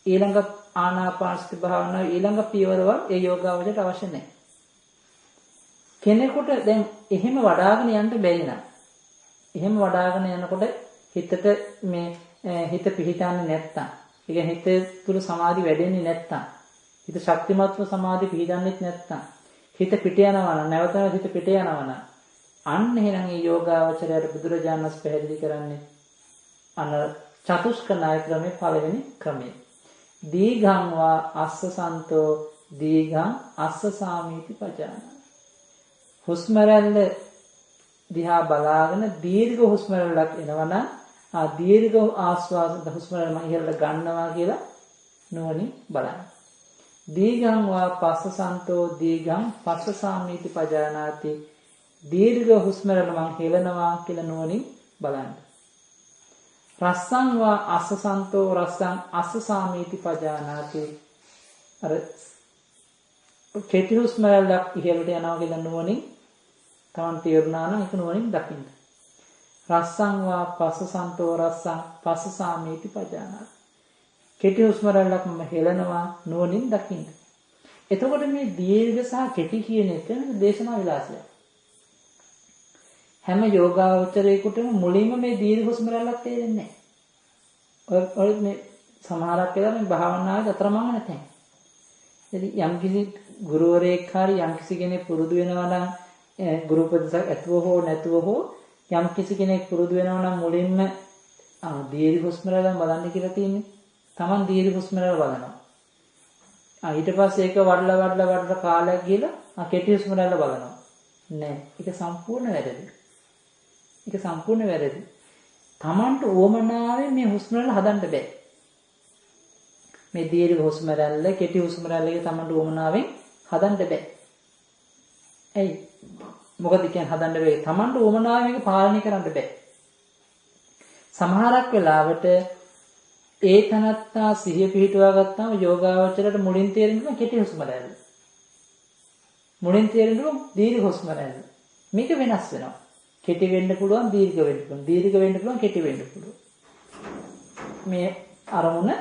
ඊළඟ ආනාපාන සති භාවනාව ඊළඟ පියවරවල් ඒ යෝගාවචරයට අවශ්‍ය නැහැ. කෙනෙකුට දැන් එහෙම වඩාගෙන යන්න බැරි නම්, එහෙම වඩාගෙන යනකොට හිතට මේ හිත පිහිටන්නේ නැත්තම්, ඒ කියන්නේ හිත තුල සමාධි වැඩෙන්නේ නැත්තම්, හිත ශක්තිමත්ව සමාධි පිහිටන්නේත් නැත්තම්, හිත පිට යනවා නම්, නැවත නැවත හිත පිට යනවා නම්, අන්න එහෙනම් මේ යෝගාවචරයට බුදුරජාණන් වහන්සේ පැහැදිලි කරන්නේ අන චතුස්ක ණය ක්‍රමයේ පළවෙනි ක්‍රමය. දීඝං වා අස්ස සන්තෝ දීඝං අස්ස සාමීති පජානාති. හුස්ම රැල්ල දිහා බලාගෙන දීර්ඝ හුස්ම රැල්ලක් එනවනම් ආ දීර්ඝ ආස්වාස හුස්ම රැල්ල මම ඉහළට ගන්නවා කියලා නුවණින් බලන්න. දීඝං වා පස්ස සන්තෝ දීඝං පස්ස සාමීති පජානාති. දීර්ඝ හුස්ම රැල්ල මං හෙළනවා කියලා නුවණින් බලන්න. රස්සං වා අස්ස සන්තෝ රස්සං අස්ස සාමීති පජානාති. අර කෙටි හුස්ම රැල්ලක් ඉහළට යනවා කියලා නුවණින් තමන් තේරුණා නම් ඒක නුවණින් දකින්න. රස්සං වා පස්ස සන්තෝ රස්සං පස්ස සාමීති පජානාති. කෙටි හුස්ම රැල්ලක් මම හෙළනවා නුවණින් දකින්න. එතකොට මේ දීර්ඝ සහ කෙටි කියන එක දේශනා විලාසයක්. හැම යෝගාවචරයෙකුටම මුලින්ම මේ දීර්ඝ හුස්ම රැල්ලක් තේරෙන්නේ නැහැ. ඔය මේ සමහරක් වෙලා මේ භාවනාවේ අතරමං නැතේ. ඉතින් යම්කිසි ගුරුවරයෙක් හරි යම්කිසි කෙනෙක් පුරුදු වෙනවා නම් ගුරු උපදේශක් ඇතුව හෝ නැතුව හෝ යම්කිසි කෙනෙක් පුරුදු වෙනවා නම් මුලින්ම දීර්ඝ හුස්ම රැල්ල බලන්න කියලා තියෙන්නේ. Taman දීර්ඝ හුස්ම රැල්ල බලනවා. ඊට පස්සේ ඒක වඩලා වඩලා වඩලා කාලයක් ගිහලා කෙටි හුස්ම රැල්ල බලනවා. නෑ, ඒක සම්පූර්ණ වැරදි. ඒක සම්පූර්ණ වැරදි. Tamanට උවමනාවෙන් මේ හුස්ම රැල්ල හදන්න බෑ. මේ දීර්ඝ හුස්ම රැල්ල කෙටි හුස්ම රැල්ල එක Tamanට උවමනාවෙන් හදන්න බෑ. ඇයි? මොකද කියන්නේ හදන්න බෑ. Tamanට උවමනාවෙන් මේක පාලනය කරන්න බෑ. සමහරක් වෙලාවට ඒ තනත්තා සිහිය පිහිටුවා ගත්තාම යෝගාවචරයට මුලින් තේරෙනවා කෙටි හුස්ම රැල්ල. මුලින් තේරෙනවා දීර්ඝ හුස්ම රැල්ල. මේක වෙනස් වෙනවා. කෙටි වෙන්න පුළුවන්, දීර්ඝ වෙන්න පුළුවන්. දීර්ඝ වෙන්න පුළුවන්, කෙටි වෙන්න පුළුවන්. මේ අරමුණ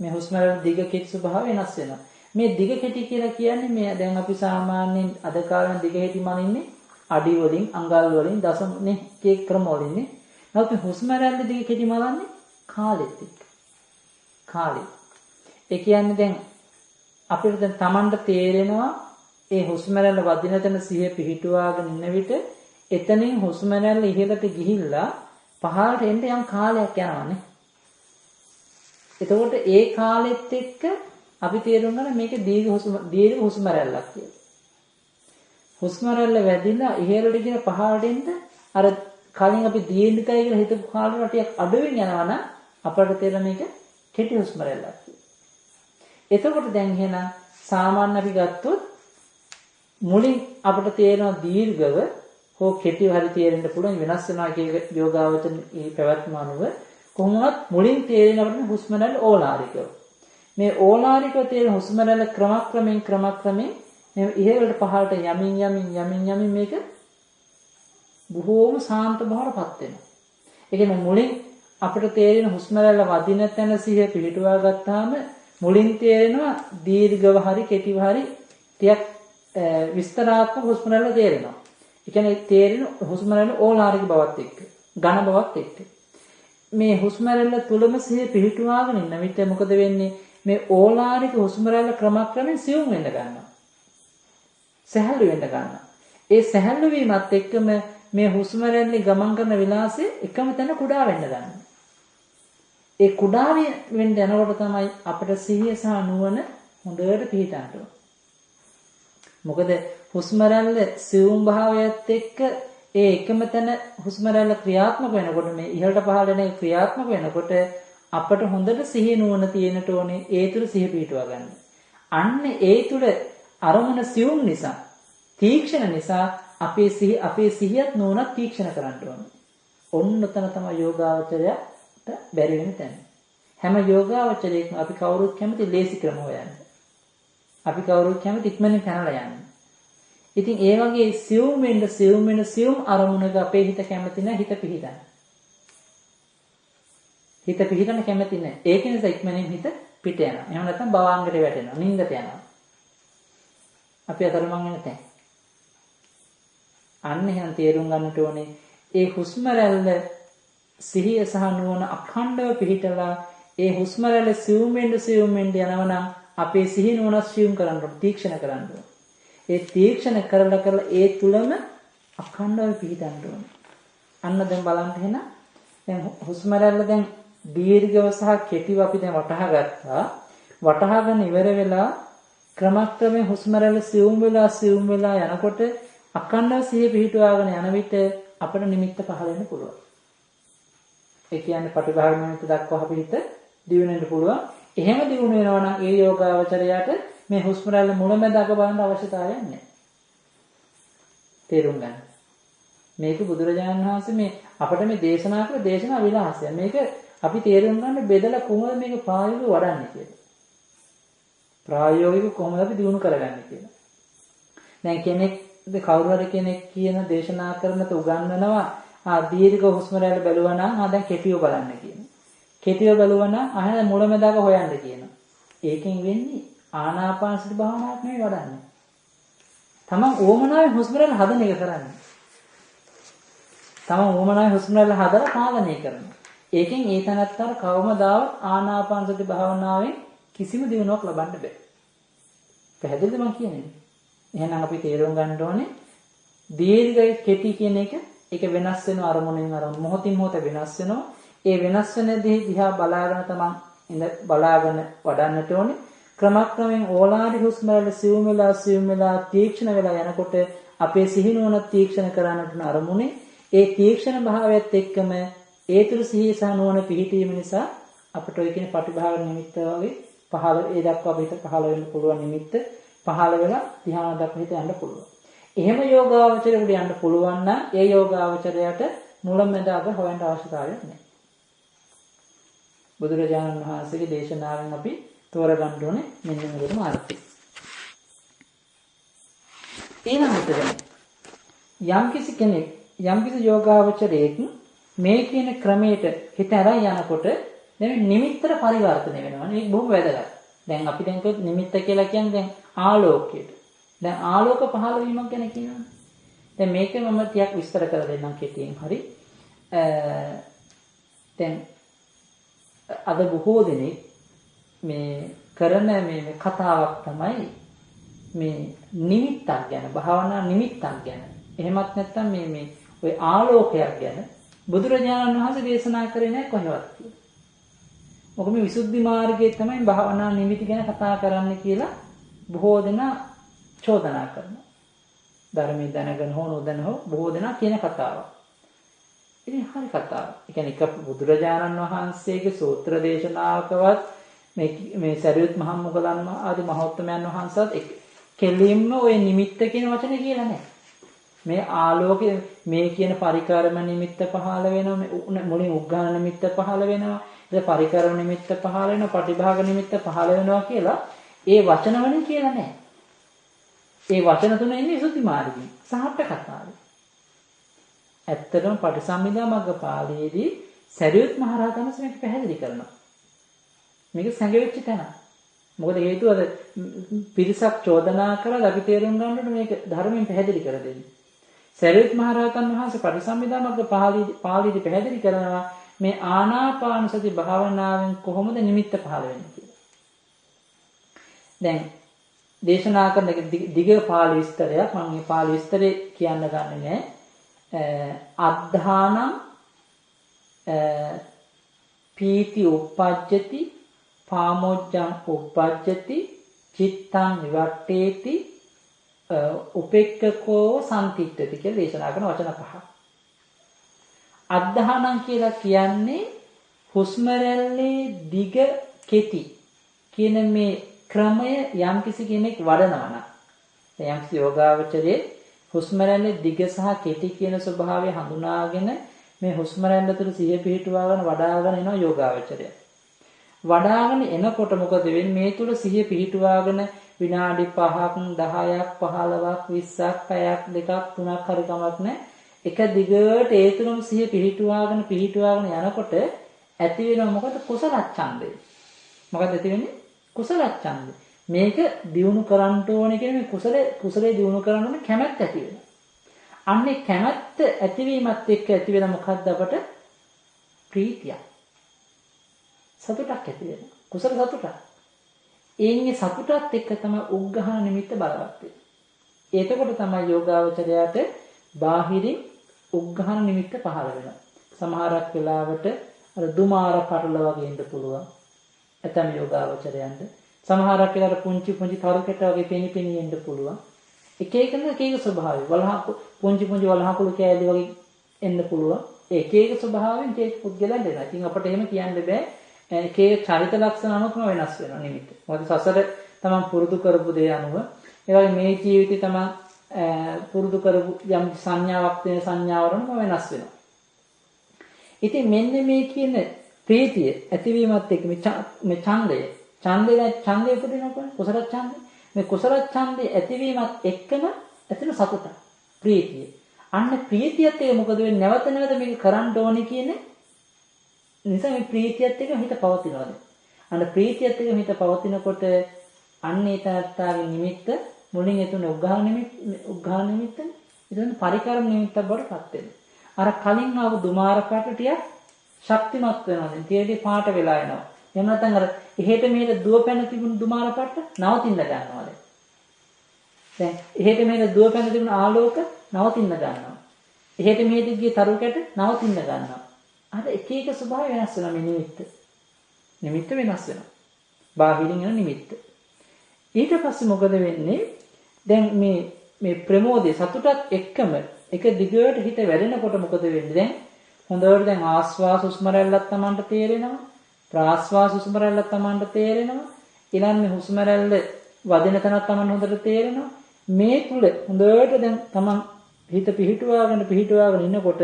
මේ හුස්ම රැල්ල දිග කෙටි ස්වභාවය වෙනස් වෙනවා. මේ දිග කෙටි කියලා කියන්නේ මේ දැන් අපි සාමාන්‍යයෙන් අද කාලේ දිග කෙටි මනින්නේ අඩි වලින්, අඟල් වලින්, දශම නේ කේ ක්‍රම වලින් නේ. නමුත් මේ හුස්ම රැල්ල දිග කෙටි මලන්නේ කාලෙත් එක්ක. කාලෙ. ඒ කියන්නේ දැන් අපිට දැන් Tamanට තේරෙනවා ඒ හුස්ම රැල්ල වදින තැන සිහිය පිහිටුවාගෙන ඉන්න විට එතනින් හුස්ම රැල්ල ඉහළට ගිහිල්ලා පහළට එන්න යම් කාලයක් යනවානේ. එතකොට ඒ කාලෙත් එක්ක අපි තේරුම් ගන්න මේක දීර්ඝ හුස්ම රැල්ලක් කියලා. හුස්ම රැල්ල වැදිලා ඉහළට ගිහින් පහළට එන්න අර කලින් අපි දීර්ඝයි කියලා හිතපු කාලෙට ටිකක් අඩුවෙන් යනවා නම් අපට තේරෙන මේක කෙටි හුස්ම රැල්ලක් කියලා. එතකොට දැන් එහෙනම් සාමාන්‍ය අපි ගත්තොත් මුලින් අපිට තේරෙනවා දීර්ඝව හෝ කෙටිව හරි තේරෙන්න පුළුවන් වෙනස් වෙනවා කියන යෝගාවචර මේ පැවැත්ම අනුව කොහොමවත් මුලින් තේරෙන අපිට හුස්ම රැල්ල ඕලාරිකව. මේ ඕලාරිකව තේරෙන හුස්ම රැල්ල ක්‍රමක්‍රමයෙන් ක්‍රමක්‍රමයෙන් මේ ඉහළට පහළට යමින් යමින් යමින් යමින් මේක බොහෝම සාන්ත බවටපත් වෙනවා. ඒ කියන්නේ මුලින් අපිට තේරෙන හුස්ම රැල්ල වදින තැන සිහිය පිහිටුවා ගත්තාම මුලින් තේරෙනවා දීර්ඝව හරි කෙටිව හරි ටිකක් විස්තරාත්මක හුස්ම රැල්ල තේරෙනවා. ඒ කියන්නේ තේරෙන හුස්ම රැල්ල ඕලාරික බවත් එක්ක, ඝන බවත් එක්ක. මේ හුස්ම රැල්ල තුලම සිහිය පිහිටුවාගෙන ඉන්න විට මොකද වෙන්නේ? මේ ඕලාරික හුස්ම රැල්ල ක්‍රමක්‍රමයෙන් සියුම් වෙන්න ගන්නවා. සැහැල්ලු වෙන්න ගන්නවා. ඒ සැහැල්ලු වීමත් එක්කම මේ හුස්ම රැල්ලේ ගමන් කරන විලාසය එකම තැන කුඩා වෙන්න ගන්නවා. ඒ කුඩා වෙන්න යනකොට තමයි අපිට සිහිය සහ නුවණ හොඳට පිහිටන්න ඕන. මොකද හුස්ම රැල්ල සියුම් භාවයත් එක්ක ඒ එකම තැන හුස්ම රැල්ල ක්‍රියාත්මක වෙනකොට මේ ඉහළට පහළට යන ක්‍රියාත්මක වෙනකොට අපට හොඳට සිහිය නුවණ තියෙන්නට ඕනේ ඒ තුල සිහිය පිහිටුවා ගන්න. අන්න ඒ තුල අරමුණ සියුම් නිසා තීක්ෂණ නිසා අපේ සිහියත් නුවණත් තීක්ෂණ කරන්න ඕනේ. ඔන්න ඔතන තමයි යෝගාවචරයට බැරි වෙන තැන. හැම යෝගාවචරයෙක්ම අපි කවුරුත් කැමති ලේසි ක්‍රම හොයන්න. අපි කවුරුත් කැමති ඉක්මනින් පැනලා යන්න. ඉතින් ඒ වගේ සියුම් වෙන්න සියුම් වෙන සියුම් අරමුණක අපේ හිත කැමති නැහැ හිත පිහිටන්න. හිත පිහිටන්න කැමති නැහැ. ඒක නිසා ඉක්මනින් හිත පිට යනවා. එහෙම නැත්නම් භවංගට වැටෙනවා, නින්දට යනවා. අපි අතරමං වෙන තැන්. අන්න එහෙනම් තේරුම් ගන්නට ඕනේ ඒ හුස්ම රැල්ල සිහිය සහ නුවණ අඛණ්ඩව පිහිටලා ඒ හුස්ම රැල්ල සියුම් වෙන්න සියුම් වෙන්න යනවා නම් අපේ සිහිය නුවණ සියුම් කරන්න ඕනේ, තීක්ෂණ කරන්න ඕනේ. ඒ තීක්ෂණ කරලා කරලා ඒ තුලම අඛණ්ඩව පිහිටන්න ඕනේ. අන්න දැන් බලන්න එහෙනම් දැන් හුස්ම රැල්ල දැන් දීර්ඝව සහ කෙටිව අපි දැන් වටහා ගත්තා. වටහාගෙන ඉවර වෙලා ක්‍රමක්‍රමයෙන් හුස්ම රැල්ල සියුම් වෙලා සියුම් වෙලා යනකොට අඛණ්ඩව සිහිය පිහිටුවාගෙන යන විට අපට නිමිත්ත පහළ වෙන්න පුළුවන්. ඒ කියන්නේ පටිභාග නිමිත්ත දක්වා අපි හිත දියුණු වෙන්න පුළුවන්. එහෙම දියුණු වෙනවා නම් ඒ යෝගාවචරයට මේ හුස්ම රැල්ල මුලැමැද අග බලන්න අවශ්‍යතාවයක් නැහැ. තේරුම් ගන්න. මේක බුදුරජාණන් වහන්සේ මේ අපට මේ දේශනා කළ දේශනා විලාසය. මේක අපි තේරුම් ගන්න බෙදලා කොහොමද මේක ප්‍රායෝගිකව වඩන්නේ කියලා. ප්‍රායෝගිකව කොහොමද අපි දියුණු කරගන්නේ කියලා. දැන් කෙනෙක් කවුරු හරි කෙනෙක් කියන දේශනා කරන ත උගන්වනවා ආ දීර්ඝ හුස්ම රැල්ල බැලුවා නම් ආ දැන් කෙටිව බලන්න කියනවා. කෙටිව බැලුවා නම් ආ මුලැමැද අග හොයන්න කියනවා. ඒකෙන් වෙන්නේ ආනාපාන සති භාවනාවක් නෙවෙයි වඩන්නේ. තමන් උවමනාවේ හුස්ම රැල්ල හදන එක කරන්නේ. තමන් උවමනාවේ හුස්ම රැල්ල හදලා පාලනය කරනවා. ඒකෙන් ඒ තනත්තර කවමදාවත් ආනාපාන සති භාවනාවෙන් කිසිම දියුණුවක් ලබන්න බෑ. පැහැදිලිද මං කියන්නේ? එහෙනම් අපි තේරුම් ගන්න ඕනේ දීර්ඝ කෙටි කියන එක ඒක වෙනස් වෙන අරමුණෙන් අරමුණ මොහොතින් මොහොත වෙනස් වෙනවා. ඒ වෙනස් වෙන දේ දිහා බලාගෙන තමන් ඉඳ බලාගෙන වඩන්නට ඕනේ. ක්‍රමක්‍රමයෙන් ඕලාරික හුස්ම රැල්ල සියුම් වෙලා සියුම් වෙලා තීක්ෂණ වෙලා යනකොට අපේ සිහි නුවණ තීක්ෂණ කරන්නට උන අරමුණේ ඒ තීක්ෂණ භාවයත් එක්කම ඒ තුල සිහිය සහ නුවණ පිහිටීම නිසා අපට ඔය කියන පටිභාග නිමිත්ත වගේ පහළ ඒ දක්වා අපිට පහළ වෙන්න පුළුවන් නිමිත්ත පහළ වෙලා ධ්‍යාන දක්වා හිත යන්න පුළුවන්. එහෙම යෝගාවචරයකට යන්න පුළුවන් නම් ඒ යෝගාවචරයට මුලැමැද අග හොයන්න අවශ්‍යතාවයක් නැහැ. බුදුරජාණන් වහන්සේගේ දේශනාවෙන් අපි තෝරගන්න ඕනේ මෙන්න මේකම අර්ථය. ඊළඟට යම්කිසි කෙනෙක් යම්කිසි යෝගාවචරයෙක් මේ කියන ක්‍රමයට හිත අරන් යනකොට දැන් නිමිත්තට පරිවර්තනය වෙනවා. මේක බොහොම වැදගත්. දැන් අපි දැන් කිව්වොත් නිමිත්ත කියලා කියන්නේ දැන් ආලෝකයට. දැන් ආලෝක පහළ වීමක් ගැන කියනවනේ. දැන් මේක මම ටිකක් විස්තර කරලා දෙන්නම් කෙටියෙන් හරි. දැන් අද බොහෝ දෙනෙක් මේ කරන මේ කතාවක් තමයි මේ නිමිත්තක් ගැන, භාවනා නිමිත්තක් ගැන. එහෙමත් නැත්නම් මේ මේ ඔය ආලෝකයක් ගැන බුදුරජාණන් වහන්සේ දේශනා කරේ නැහැ කොහෙවත් කියලා. මොකද මේ විසුද්ධි මාර්ගයේ තමයි භාවනා නිමිති ගැන කතා කරන්න කියලා බොහෝ දෙනා චෝදනා කරනවා. ධර්මයේ දැනගෙන හෝ නොදැන හෝ බොහෝ දෙනා කියන කතාවක්. ඉතින් හරි කතාවක්. ඒ කියන්නේ එක බුදුරජාණන් වහන්සේගේ සූත්‍ර දේශනාවකවත් මේ මේ සරියුත් මහ මොගලන් ආදී මහෝත්තමයන් වහන්සේත් කෙලින්ම ඔය නිමිත්ත කියන වචනේ කියලා නැහැ. මේ ආලෝකය මේ කියන පරිකර්ම නිමිත්ත පහළ වෙනවා, මුලින් උග්ඝාන නිමිත්ත පහළ වෙනවා, ඊට පරිකර්ම නිමිත්ත පහළ වෙනවා, පටිභාග නිමිත්ත පහළ වෙනවා කියලා ඒ වචන වලින් කියලා නැහැ. ඒ වචන තුන එන්නේ විසුද්ධි මාර්ගයෙන් සහ අට කතාවේ. ඇත්තටම පටිසම්භිදා මග්ග පාළියේදී සරියුත් මහ රහතන් වහන්සේ මේක පැහැදිලි කරනවා. මේක සැඟවිච්ච තැන. මොකද හේතුව අර පිරිසක් චෝදනා කරලා අපි තේරුම් ගන්න ඕනේ මේක ධර්මයෙන් පැහැදිලි කර දෙන්න. සරියුත් මහ රහතන් වහන්සේ පටිසම්භිදා මග්ග පාළියේදී පැහැදිලි කරනවා මේ ආනාපාන සති භාවනාවෙන් කොහොමද නිමිත්ත පහළ වෙන්නේ කියලා. දැන් දේශනා කරන දිග පාළි විස්තරයක් මම මේ පාළි විස්තරේ කියන්න ගන්නෙ නෑ. අද්ධානං පීති උප්පජ්ජති පාමොජ්ජං උප්පජ්ජති චිත්තං විවට්ටේති උපෙක්ඛකෝ සම්තිට්ඨති කියලා දේශනා කරන වචන පහ. අද්ධානං කියලා කියන්නේ හුස්ම රැල්ලේ දිග කෙටි කියන මේ ක්‍රමය යම්කිසි කෙනෙක් වඩනවා නම්, යම්කිසි යෝගාවචරයේ හුස්ම රැල්ලේ දිග සහ කෙටි කියන ස්වභාවය හඳුනාගෙන මේ හුස්ම රැල්ල තුළ සිහිය පිහිටුවාගෙන වඩාගෙන එනවා යෝගාවචරය. වඩාගෙන එනකොට මොකද වෙන්නේ? මේ තුළ සිහිය පිහිටුවාගෙන විනාඩි 5ක් 10ක් 15ක් 20ක් පැයක් දෙකක් තුනක් හරි කමක් නැහැ. එක දිගට ඒ තුළම සිහිය පිහිටුවාගෙන පිහිටුවාගෙන යනකොට ඇති වෙනව මොකද? කුසල ඡන්දය. මොකද ඇති වෙන්නේ? කුසල ඡන්දය. මේක දියුණු කරන්න ඕනේ කියන මේ කුසලයේ දියුණු කරන්න ඕනේ කැමැත්ත ඇති වෙනවා. අන්නේ කැමැත්ත ඇතිවීමත් එක්ක ඇති වෙන මොකද්ද අපට? ප්‍රීතියක්. සතුටක් ඇති වෙනවා. කුසල සතුටක්. ඒන්නේ සතුටත් එක්ක තමයි උග්ඝහන නිමිත්ත බලවත් වෙන්නේ. එතකොට තමයි යෝගාවචරයාට බාහිරින් උග්ඝහන නිමිත්ත පහළ වෙනවා. සමහරක් වෙලාවට අර දුමාර පටල වගේ එන්න පුළුවන්. ඇතම් යෝගාවචරයන්ට සමහරක් වෙලාවට පුංචි පුංචි තරු කැට වගේ පෙනි පෙනි එන්න පුළුවන්. එක එකන එක එක ස්වභාවය. වලහා පුංචි පුංචි වලහකුළු කෑලි වගේ එන්න පුළුවන්. එක එක ස්වභාවයෙන් එක එක පුද්ගලයන් එනවා. ඉතින් අපට එහෙම කියන්න බෑ. එක එක චරිත ලක්ෂණ අනුව තමයි වෙනස් වෙනවා නිමිත්ත. මොකද සසර තමන් පුරුදු කරපු දේ අනුව, ඒ වගේ මේ ජීවිතේ තමන් පුරුදු කරපු යම් සංඥාවක් තියෙන සංඥාවල අනුව වෙනස් වෙනවා. ඉතින් මෙන්න මේ කියන ප්‍රීතිය ඇතිවීමත් එක්ක මේ ඡන්දය ඡන්දය උපදිනකොට කුසල ඡන්දය, මේ කුසල ඡන්දය ඇතිවීමත් එක්කම ඇතිවෙන සතුට ප්‍රීතිය. අන්න ප්‍රීතියත් එක්ක මොකද වෙන්නේ? නැවත නැවත මේක කරන්න ඕනේ කියන නිසා මේ ප්‍රීතියත් එක්ක හිත පවතිනවා දැන්. අන්න ප්‍රීතියත් එක්ක හිත පවතිනකොට අන්න ඒ තනත්තාගේ නිමිත්ත මුලින් එතුන උග්ඝාන නිමිත්ත ඊට පරිකර්ම නිමිත්තක් බවට පත් වෙනවා. අර කලින් ආව දුමාර පාට ටිකක් ශක්තිමත් වෙනවා දැන්. ටික පාට වෙලා එනවා. එහෙම නැත්නම් අර එහෙට මෙහෙට දුව පැන තිබුණු දුමාර පාට නවතින්න ගන්නවා දැන්. දැන් එහෙට මෙහෙට දුව පැන තිබුණු ආලෝක නවතින්න ගන්නවා. එහෙට මෙහෙට ගිය තරු කැට නවතින්න ගන්නවා. අර එක එක ස්වභාවය වෙනස් වෙනවා මේ නිමිත්ත. නිමිත්ත වෙනස් වෙනවා. බාහිරින් එන නිමිත්ත. ඊට පස්සේ මොකද වෙන්නේ? දැන් මේ මේ ප්‍රමෝදයේ සතුටත් එක්කම එක දිගට හිත වැඩෙනකොට මොකද වෙන්නේ? දැන් හොඳට දැන් ආස්වාස හුස්ම රැල්ලක් Tamanට තේරෙනවා. ප්‍රාස්වාස හුස්ම රැල්ලක් Tamanට තේරෙනවා. ඊළඟ මේ හුස්ම රැල්ල වදින තැනක් Taman හොඳට තේරෙනවා. මේ තුල හොඳට දැන් Taman හිත පිහිටුවාගෙන පිහිටුවාගෙන ඉන්නකොට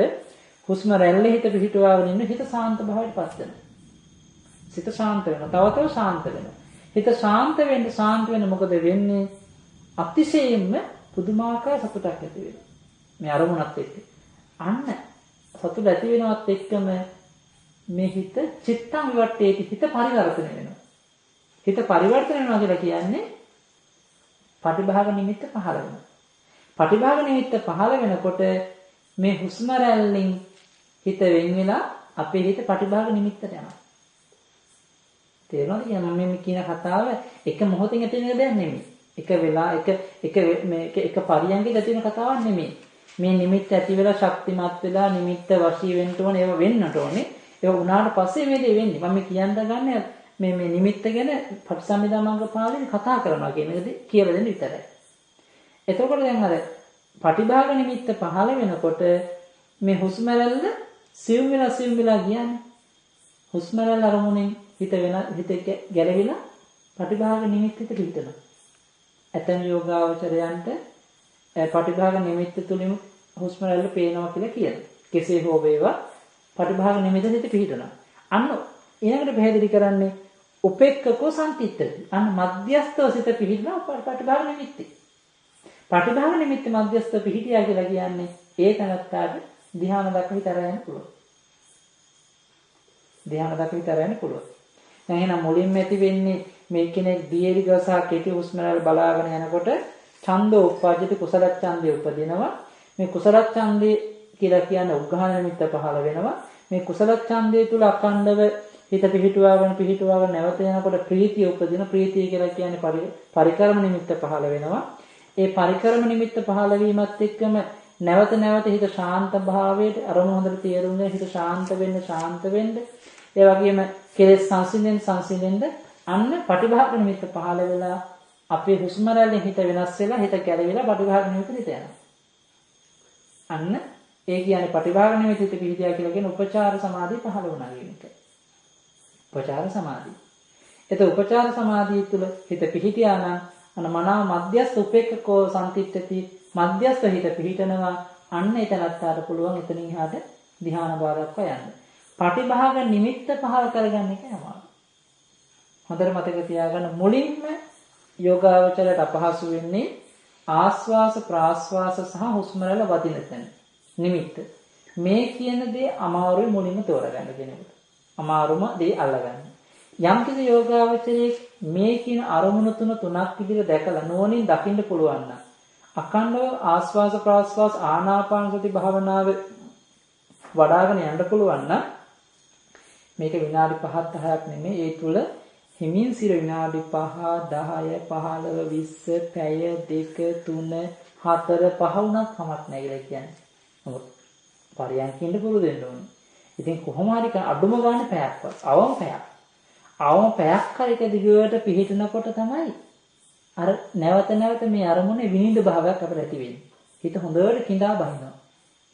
හුස්ම රැල්ල හිත පිහිටුවාගෙන ඉන්න හිත සාන්ත භාවයට පත් වෙනවා. සිත ශාන්ත වෙනවා. තව තව ශාන්ත වෙනවා. හිත ශාන්ත වෙන්න ශාන්ත වෙන්න මොකද වෙන්නේ? අතිශයින්ම පුදුමාකාර සතුටක් ඇති වෙනවා. මේ අරමුණත් එක්ක. අන්න සතුට ඇති වෙනවත් එක්කම මේ හිත චිත්තං විවට්ටේති, හිත පරිවර්තනය වෙනවා. හිත පරිවර්තනය වෙනවා කියලා කියන්නේ පටිභාග නිමිත්ත පහළ වෙනවා. පටිභාග නිමිත්ත පහළ වෙනකොට මේ හුස්ම රැල්ලෙන් හිත වෙන් වෙලා අපේ හිත පටිභාග නිමිත්තට යනවා. තේරෙනවද කියන්නේ මම මේ කියන කතාව එක මොහොතින් ඇති වෙන දෙයක් නෙමෙයි. එක වෙලා එක එක මේ එක පරියන්කේ ඇති වෙන කතාවක් නෙමෙයි. මේ නිමිත්ත ඇති වෙලා ශක්තිමත් වෙලා නිමිත්ත වශී වෙන්න ඕනේ, ඒව වෙන්නට ඕනේ. ඒව වුණාට පස්සේ මේ දේ වෙන්නේ. මම මේ කියන්න ගන්න මේ මේ නිමිත්ත ගැන පටිසම්භිදා මග්ග පාළියේ කතා කරනවා කියන එක කියලා දෙන්න විතරයි. එතකොට දැන් අර පටිභාග නිමිත්ත පහළ වෙනකොට මේ හුස්ම රැල්ල සියුම් වෙලා සියුම් වෙලා කියන්නේ. හුස්ම රැල්ල අරමුණෙන් හිත වෙන හිත ගැලවිලා පටිභාග නිමිත්ත හිත පිහිටනවා. ඇතැම් යෝගාවචරයන්ට පටිභාග නිමිත්ත තුලින් හුස්ම රැල්ල පේනවා කියලා කියනවා. කෙසේ හෝ වේවා පටිභාග නිමිත්ත හිත පිහිටනවා. අන්න ඊළඟට පැහැදිලි කරන්නේ උපේක්ඛකෝ සම්තිත්‍ත්‍ති. අන්න මධ්‍යස්ථව සිත පිහිටනවා පටිභාග නිමිත්තේ. පටිභාග නිමිත්ත මධ්‍යස්ථව පිහිටියා කියලා කියන්නේ ඒ තනත්තාට ධ්‍යාන දක්වා හිත අරගෙන යන්න පුළුවන්. ධ්‍යාන දක්වා හිත අරගෙන යන්න පුළුවන්. දැන් එහෙනම් මුලින්ම ඇති වෙන්නේ මේ කෙනෙක් දීර්ඝ සහ කෙටි හුස්ම රැල්ල බලාගෙන යනකොට ඡන්දෝ උප්පජ්ජති කුසල ඡන්දේ උපදිනවා. මේ කුසල ඡන්දේ කියලා කියන්නේ උග්ඝාන නිමිත්ත පහළ වෙනවා. මේ කුසල ඡන්දේ තුල අඛණ්ඩව හිත පිහිටුවාගෙන පිහිටුවාගෙන නැවත යනකොට ප්‍රීතිය උපදින. ප්‍රීතිය කියලා කියන්නේ පරිකර්ම නිමිත්ත පහළ වෙනවා. ඒ පරිකර්ම නිමිත්ත පහළ වීමත් එක්කම නැවත නැවත හිත ශාන්ත භාවයට අරමුණ හොඳට තේරුම් ගන්න හිත ශාන්ත වෙන්න ශාන්ත වෙන්න, ඒ වගේම කෙලෙස් සංසිඳෙන්න සංසිඳෙන්න අන්න පටිභාග නිමිත්ත පහළ වෙලා අපේ හුස්ම රැල්ලෙන් හිත වෙනස් වෙලා හිත කැළවිලා පටිභාග නිමිත්ත හිත යනවා. අන්න ඒ කියන්නේ පටිභාග නිමිත්ත හිත පිහිටියා කියලා කියන උපචාර සමාධිය පහළ වුණා කියන එක. උපචාර සමාධිය. එතකොට උපචාර සමාධිය තුළ හිත පිහිටියා නම් අන්න මනාව මධ්‍යස්ථ උපේක්ඛකෝ සම්තිත්‍ත්‍ති මධ්‍යස්ථ හිත පිහිටනවා. අන්න එතනත් පුළුවන් එතනින් එහාට ධ්‍යාන භාව දක්වා යන්න. පටිභාග නිමිත්ත පහළ කරගන්න එක අමාරුයි. හොඳට මතක තියාගන්න මුලින්ම යෝගාවචරයට අපහසු වෙන්නේ ආස්වාස ප්‍රාස්වාස සහ හුස්ම රැල්ල වදින තැන නිමිත්ත. මේ කියන දේ අමාරුයි මුලින්ම තෝරගන්න කෙනෙකුට. අමාරුම දේ අල්ලගන්න. යම්කිසි යෝගාවචරයේ මේ කියන අරමුණු තුන තුනක් විදිහට දැකලා නුවණින් දකින්න පුළුවන් නම් අඛණ්ඩව ආස්වාස ප්‍රාස්වාස ආනාපාන සති භාවනාව වඩ아가න යන්න පුළුවන් නම් මේක විනාඩි 5 10ක් නෙමෙයි, ඒ තුල හිමින් සිර විනාඩි 5 10 15 20 පැය 2 3 4 5 වුණත් කමක් නැහැ කියලා කියන්නේ. නමුත් පරියන්කින්ද පුරුදු වෙන්න ඕනේ. ඉතින් කොහොම හරි අඩුම ගානේ පැයක්වත් අවම පැයක්. අවම පැයක් හරි එක දිගට පිහිටනකොට තමයි අර නැවත නැවත මේ අරමුණේ විනිවිද භාවයක් අපිට ඇති වෙන්නේ. හිත හොඳට කිඳා බහිනවා.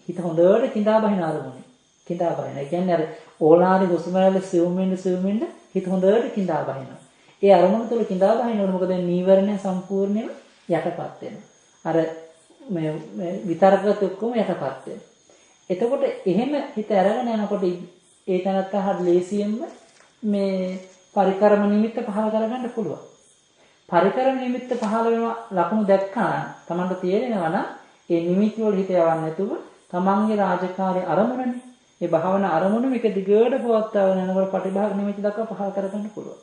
හිත හොඳට කිඳා බහින අරමුණේ. කිඳා බහිනවා. ඒ කියන්නේ අර ඕලාරි හුස්ම රැල්ල සිවුම් වෙන්න සිවුම් වෙන්න හිත හොඳට කිඳා බහිනවා. ඒ අරමුණ තුළ කිඳා බහිනකොට මොකද නීවරණය සම්පූර්ණයෙන්ම යටපත් වෙනවා. අර මේ විතර්කත් ඔක්කොම යටපත් වෙනවා. එතකොට එහෙම හිත අරගෙන යනකොට ඒ තැනත්තා හරි ලේසියෙන්ම මේ පරිකර්ම නිමිත්ත පහළ කරගන්න පුළුවන්. පරිකර්ම නිමිත්ත පහළ වෙන ලකුණු දැක්කා නම් තමන්ට තේරෙනවා නම් ඒ නිමිති වල හිත යවන්නේ නැතුව තමන්ගේ රාජකාරී අරමුණනේ ඒ භාවනා අරමුණ මේක දිගට පවත්වාගෙන යනකොට පටිභාග නිමිති දක්වා පහළ කරගන්න පුළුවන්.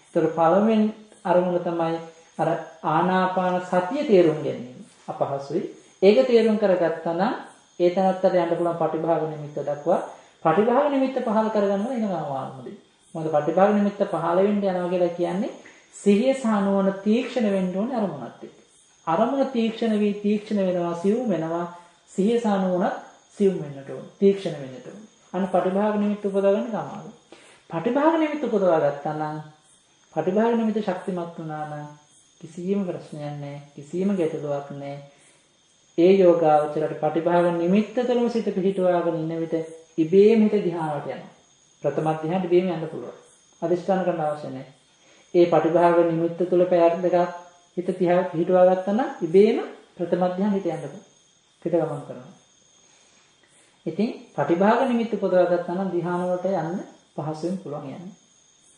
ඒතර පළවෙනි අරමුණ තමයි අර ආනාපාන සතිය තේරුම් ගැනීම අපහසුයි. ඒක තේරුම් කරගත්තා නම් ඒ තැනත්තට යන්න පුළුවන් පටිභාග නිමිත්ත දක්වා. පටිභාග නිමිත්ත පහළ කරගන්න වෙනම අමාරුයි. මොකද පටිභාග නිමිත්ත පහළ වෙන්න යනවා කියලා කියන්නේ සිහිය සහ නුවණ තීක්ෂණ වෙන්න ඕනේ අරමුණත් එක්ක. අරමුණ තීක්ෂණ වී තීක්ෂණ වෙනවා, සියුම් වෙනවා. සිහිය සහ නුවණත් සියුම් වෙන්නට ඕනේ, තීක්ෂණ වෙන්නට ඕනේ. අන්න පටිභාග නිමිත්ත උපදවා ගන්න අමාරුයි. පටිභාග නිමිත්ත උපදවා ගත්තා නම්, පටිභාග නිමිත්ත ශක්තිමත් වුණා නම් කිසියම් ප්‍රශ්නයක් නැහැ, කිසියම් ගැටලුවක් නැහැ. ඒ යෝගාවචරයට පටිභාග නිමිත්ත තුළම සිත පිහිටුවාගෙන ඉන්න විට ඉබේම හිත ධ්‍යානවට යනවා. ප්‍රථම ධ්‍යානට ඉබේම යන්න පුළුවන්. අදිෂ්ඨාන කරන්න අවශ්‍ය නැහැ. ඒ පටිභාග නිමිත්ත තුළ පැයක් දෙකක් හිත පිහිටුවා ගත්තා නම් ඉබේම ප්‍රථම ධ්‍යාන හිත යන්න පුළුවන්. හිත ගමන් කරනවා. ඉතින් පටිභාග නිමිත්ත උපදවා ගත්තා නම් ධ්‍යාන වලට යන්න පහසුවෙන් පුළුවන් යන්න.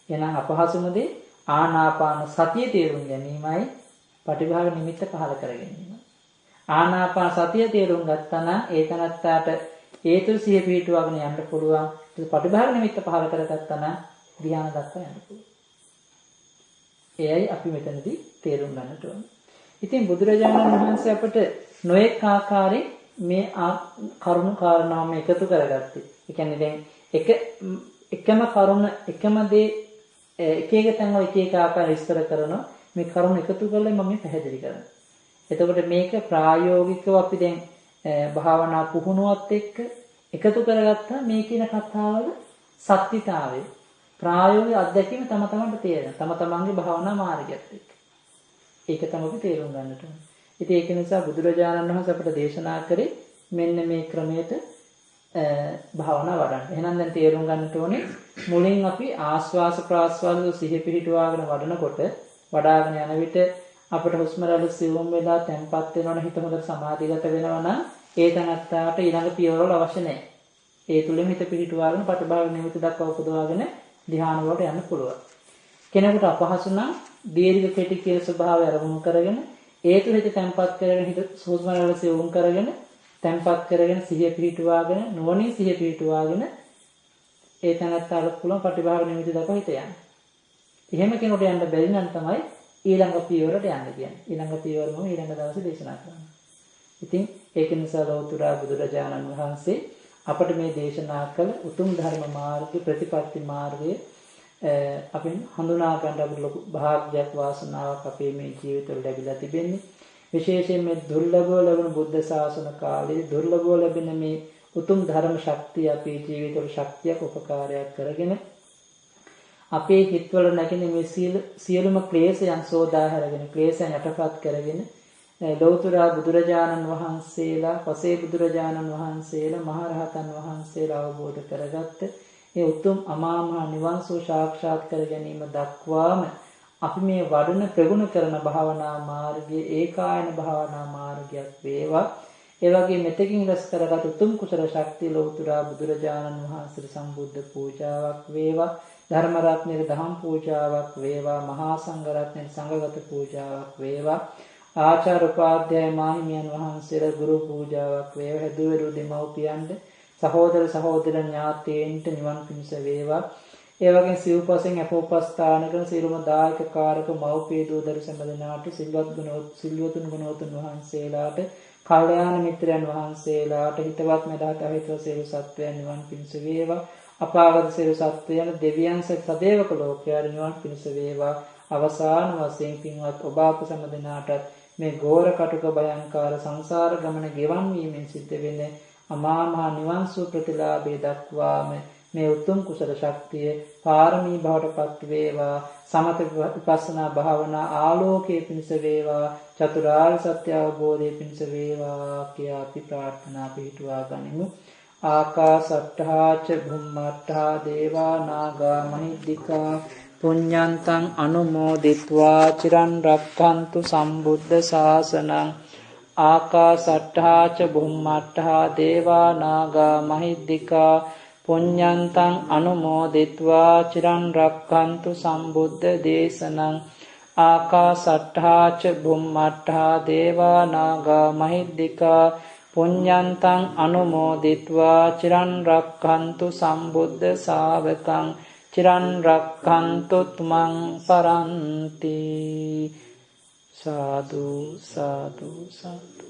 එහෙනම් අපහසුම දේ ආනාපාන සතිය තේරුම් ගැනීමයි පටිභාග නිමිත්ත පහළ කර ගැනීමයි. ආනාපාන සතිය තේරුම් ගත්තා නම් ඒ තනත්තාට ඒ තුල සිහිය පිහිටුවාගෙන යන්න පුළුවන්. ඒ පටිභාග නිමිත්ත පහළ කරගත්තා නම් ධ්‍යාන දක්වා යන්න පුළුවන්. එයයි අපි මෙතනදී තේරුම් ගන්නට ඕනේ. ඉතින් බුදුරජාණන් වහන්සේ අපට නොඑක ආකාරයෙන් මේ කරුණු කාරණාම එකතු කරගත්තේ. ඒ කියන්නේ දැන් එකම කරුණ එකම දේ එක එක තැන්වල එක එක ආකාර විස්තර කරනවා. මේ කරුණු එකතු කරලා මම මේ පැහැදිලි කරනවා. එතකොට මේක ප්‍රායෝගිකව අපි දැන් භාවනා පුහුණුවත් එක්ක එකතු කරගත්තා මේ කියන කතාවල සත්‍යතාවය ප්‍රායෝගික අත්දැකීම තම තමන්ට තේරෙනවා. තම තමන්ගේ භාවනා මාර්ගයත් එක්ක. ඒක තමයි අපි තේරුම් ගන්නට ඕනේ. ඉතින් ඒක නිසා බුදුරජාණන් වහන්සේ අපට දේශනා කරේ මෙන්න මේ ක්‍රමයට භාවනා වඩන්න. එහෙනම් දැන් තේරුම් ගන්නට ඕනේ මුලින් අපි ආස්වාස ප්‍රාස්වාස සිහිය පිහිටුවාගෙන වඩනකොට වඩාගෙන යන විට අපට හුස්ම රැල්ල සිවුම් වෙලා තැම්පත් වෙනවනම් හිත හොඳට සමාධිගත වෙනවා නම් ඒ තැනත්තාට ඊළඟ පියවරවල අවශ්‍ය නැහැ. ඒ තුලින්ම හිත පිහිටුවාගෙන පටිභාග නිමිති දක්වා උපදවාගෙන ධ්‍යාන වලට යන්න පුළුවන්. කෙනෙකුට අපහසු නම් දීර්ඝ කෙටි කියන ස්වභාවය අරමුණු කරගෙන ඒ තුල හිත තැම්පත් කරගෙන හිත හුස්ම රැල්ල සිවුම් කරගෙන තැම්පත් කරගෙන සිහිය පිහිටුවාගෙන නුවණින් සිහිය පිහිටුවාගෙන ඒ තැනත්තාට පුළුවන් පටිභාග නිමිති දක්වා හිත යන්න. එහෙම කෙනෙකුට යන්න බැරි නම් තමයි ඊළඟ පියවරට යන්න කියන්නේ. ඊළඟ පියවර මම ඊළඟ දවසේ දේශනා කරනවා. ඉතින් ඒක නිසා ලෞතර බුදුරජාණන් වහන්සේ අපට මේ දේශනා කළ උතුම් ධර්ම මාර්ගය ප්‍රතිපත්ති මාර්ගය අපෙන් හඳුනා ගන්න අපට ලොකු භාග්යක් වාසනාවක් අපේ මේ ජීවිතවල ලැබිලා තිබෙන්නේ. විශේෂයෙන් මේ දුර්ලභව ලැබුණු බුද්ධ ශාසන කාලයේ දුර්ලභව ලැබෙන මේ උතුම් ධර්ම ශක්තිය අපේ ජීවිතවල ශක්තියක් උපකාරයක් කරගෙන අපේ හිතවල නැගෙන මේ සියලුම ක්ලේශයන් සෝදා හැරගෙන ක්ලේශයන් යටපත් කරගෙන ලෞතර බුදුරජාණන් වහන්සේලා පසේ බුදුරජාණන් වහන්සේලා මහරහතන් වහන්සේලා අවබෝධ කරගත්ත මේ උතුම් අමා මහ නිවන් සුව සාක්ෂාත් කර ගැනීම දක්වාම අපි මේ වඩන ප්‍රගුණ කරන භාවනා මාර්ගයේ ඒකායන භාවනා මාර්ගයක් වේවා. ඒ වගේ මෙතකින් රැස් කරගත් උතුම් කුසල ශක්තිය ලෞතර බුදුරජාණන් වහන්සේට සම්බුද්ධ පූජාවක් වේවා. ධර්ම රත්නයේ දහම් පූජාවක් වේවා. මහා සංඝ රත්නයේ සංඝගත පූජාවක් වේවා. ආචාර්ය උපාධ්‍යාය මාහිමියන් වහන්සේලා ගුරු පූජාවක් වේවා. හැදුවරු දෙමව්පියන්ට සහෝදර සහෝදර ඥාතීන්ට නිවන් පිණිස වේවා. ඒ වගේම සිව්පසෙන් අපෝපස්ථාන කරන සියලුම දායක කාරක මව්පිය දූ දරු සැම දෙනාට සිල්වත් ගුණවත් සිල්වතුන් ගුණවතුන් වහන්සේලාට කල්යාණ මිත්‍රයන් වහන්සේලාට හිතවත් මැදහත් අහිතව සියලු සත්වයන් නිවන් පිණිස වේවා. අපාගත සියලු සත්වයන් දෙවියන් සහිත සදේවක ලෝකයාට නිවන් පිණිස වේවා. අවසාන වශයෙන් පින්වත් ඔබ අප සැම දෙනාටත් මේ ඝෝර කටුක භයංකාර සංසාර ගමන ගෙවන් වීමෙන් සිද්ධ වෙන අමා මහ නිවන් සුව ප්‍රතිලාභය දක්වාම මේ උතුම් කුසල ශක්තිය පාරමී භවට පත් වේවා. සමත විපස්සනා භාවනා ආලෝකයේ පිණිස වේවා. චතුරාර්ය සත්‍ය අවබෝධයේ පිණිස වේවා කියා අපි ප්‍රාර්ථනා පිහිටුවා ගනිමු. ආකාසට්ඨා ච භුම්මට්ඨා දේවා නාග මහිද්దికා පුඤ්ඤන්තං අනුමෝදිත්වා චිරන් රක්ඛන්තු සම්බුද්ධ ශාසනං. ආකාසට්ඨා ච භුම්මට්ඨා දේවා නාග මහිද්దికා පුඤ්ඤන්තං අනුමෝදිත්වා චිරන් රක්ඛන්තු සම්බුද්ධ දේශනං. ආකාසට්ඨා ච භුම්මට්ඨා දේවා නාග මහිද්దికා පුඤ්ඤන්තං අනුමෝදිත්වා චිරන් රක්ඛන්තු සම්බුද්ධ ශාවකං. චිරන් රක්ඛන්තු ත්වං පරන්ති. සාදු සාදු සාදු.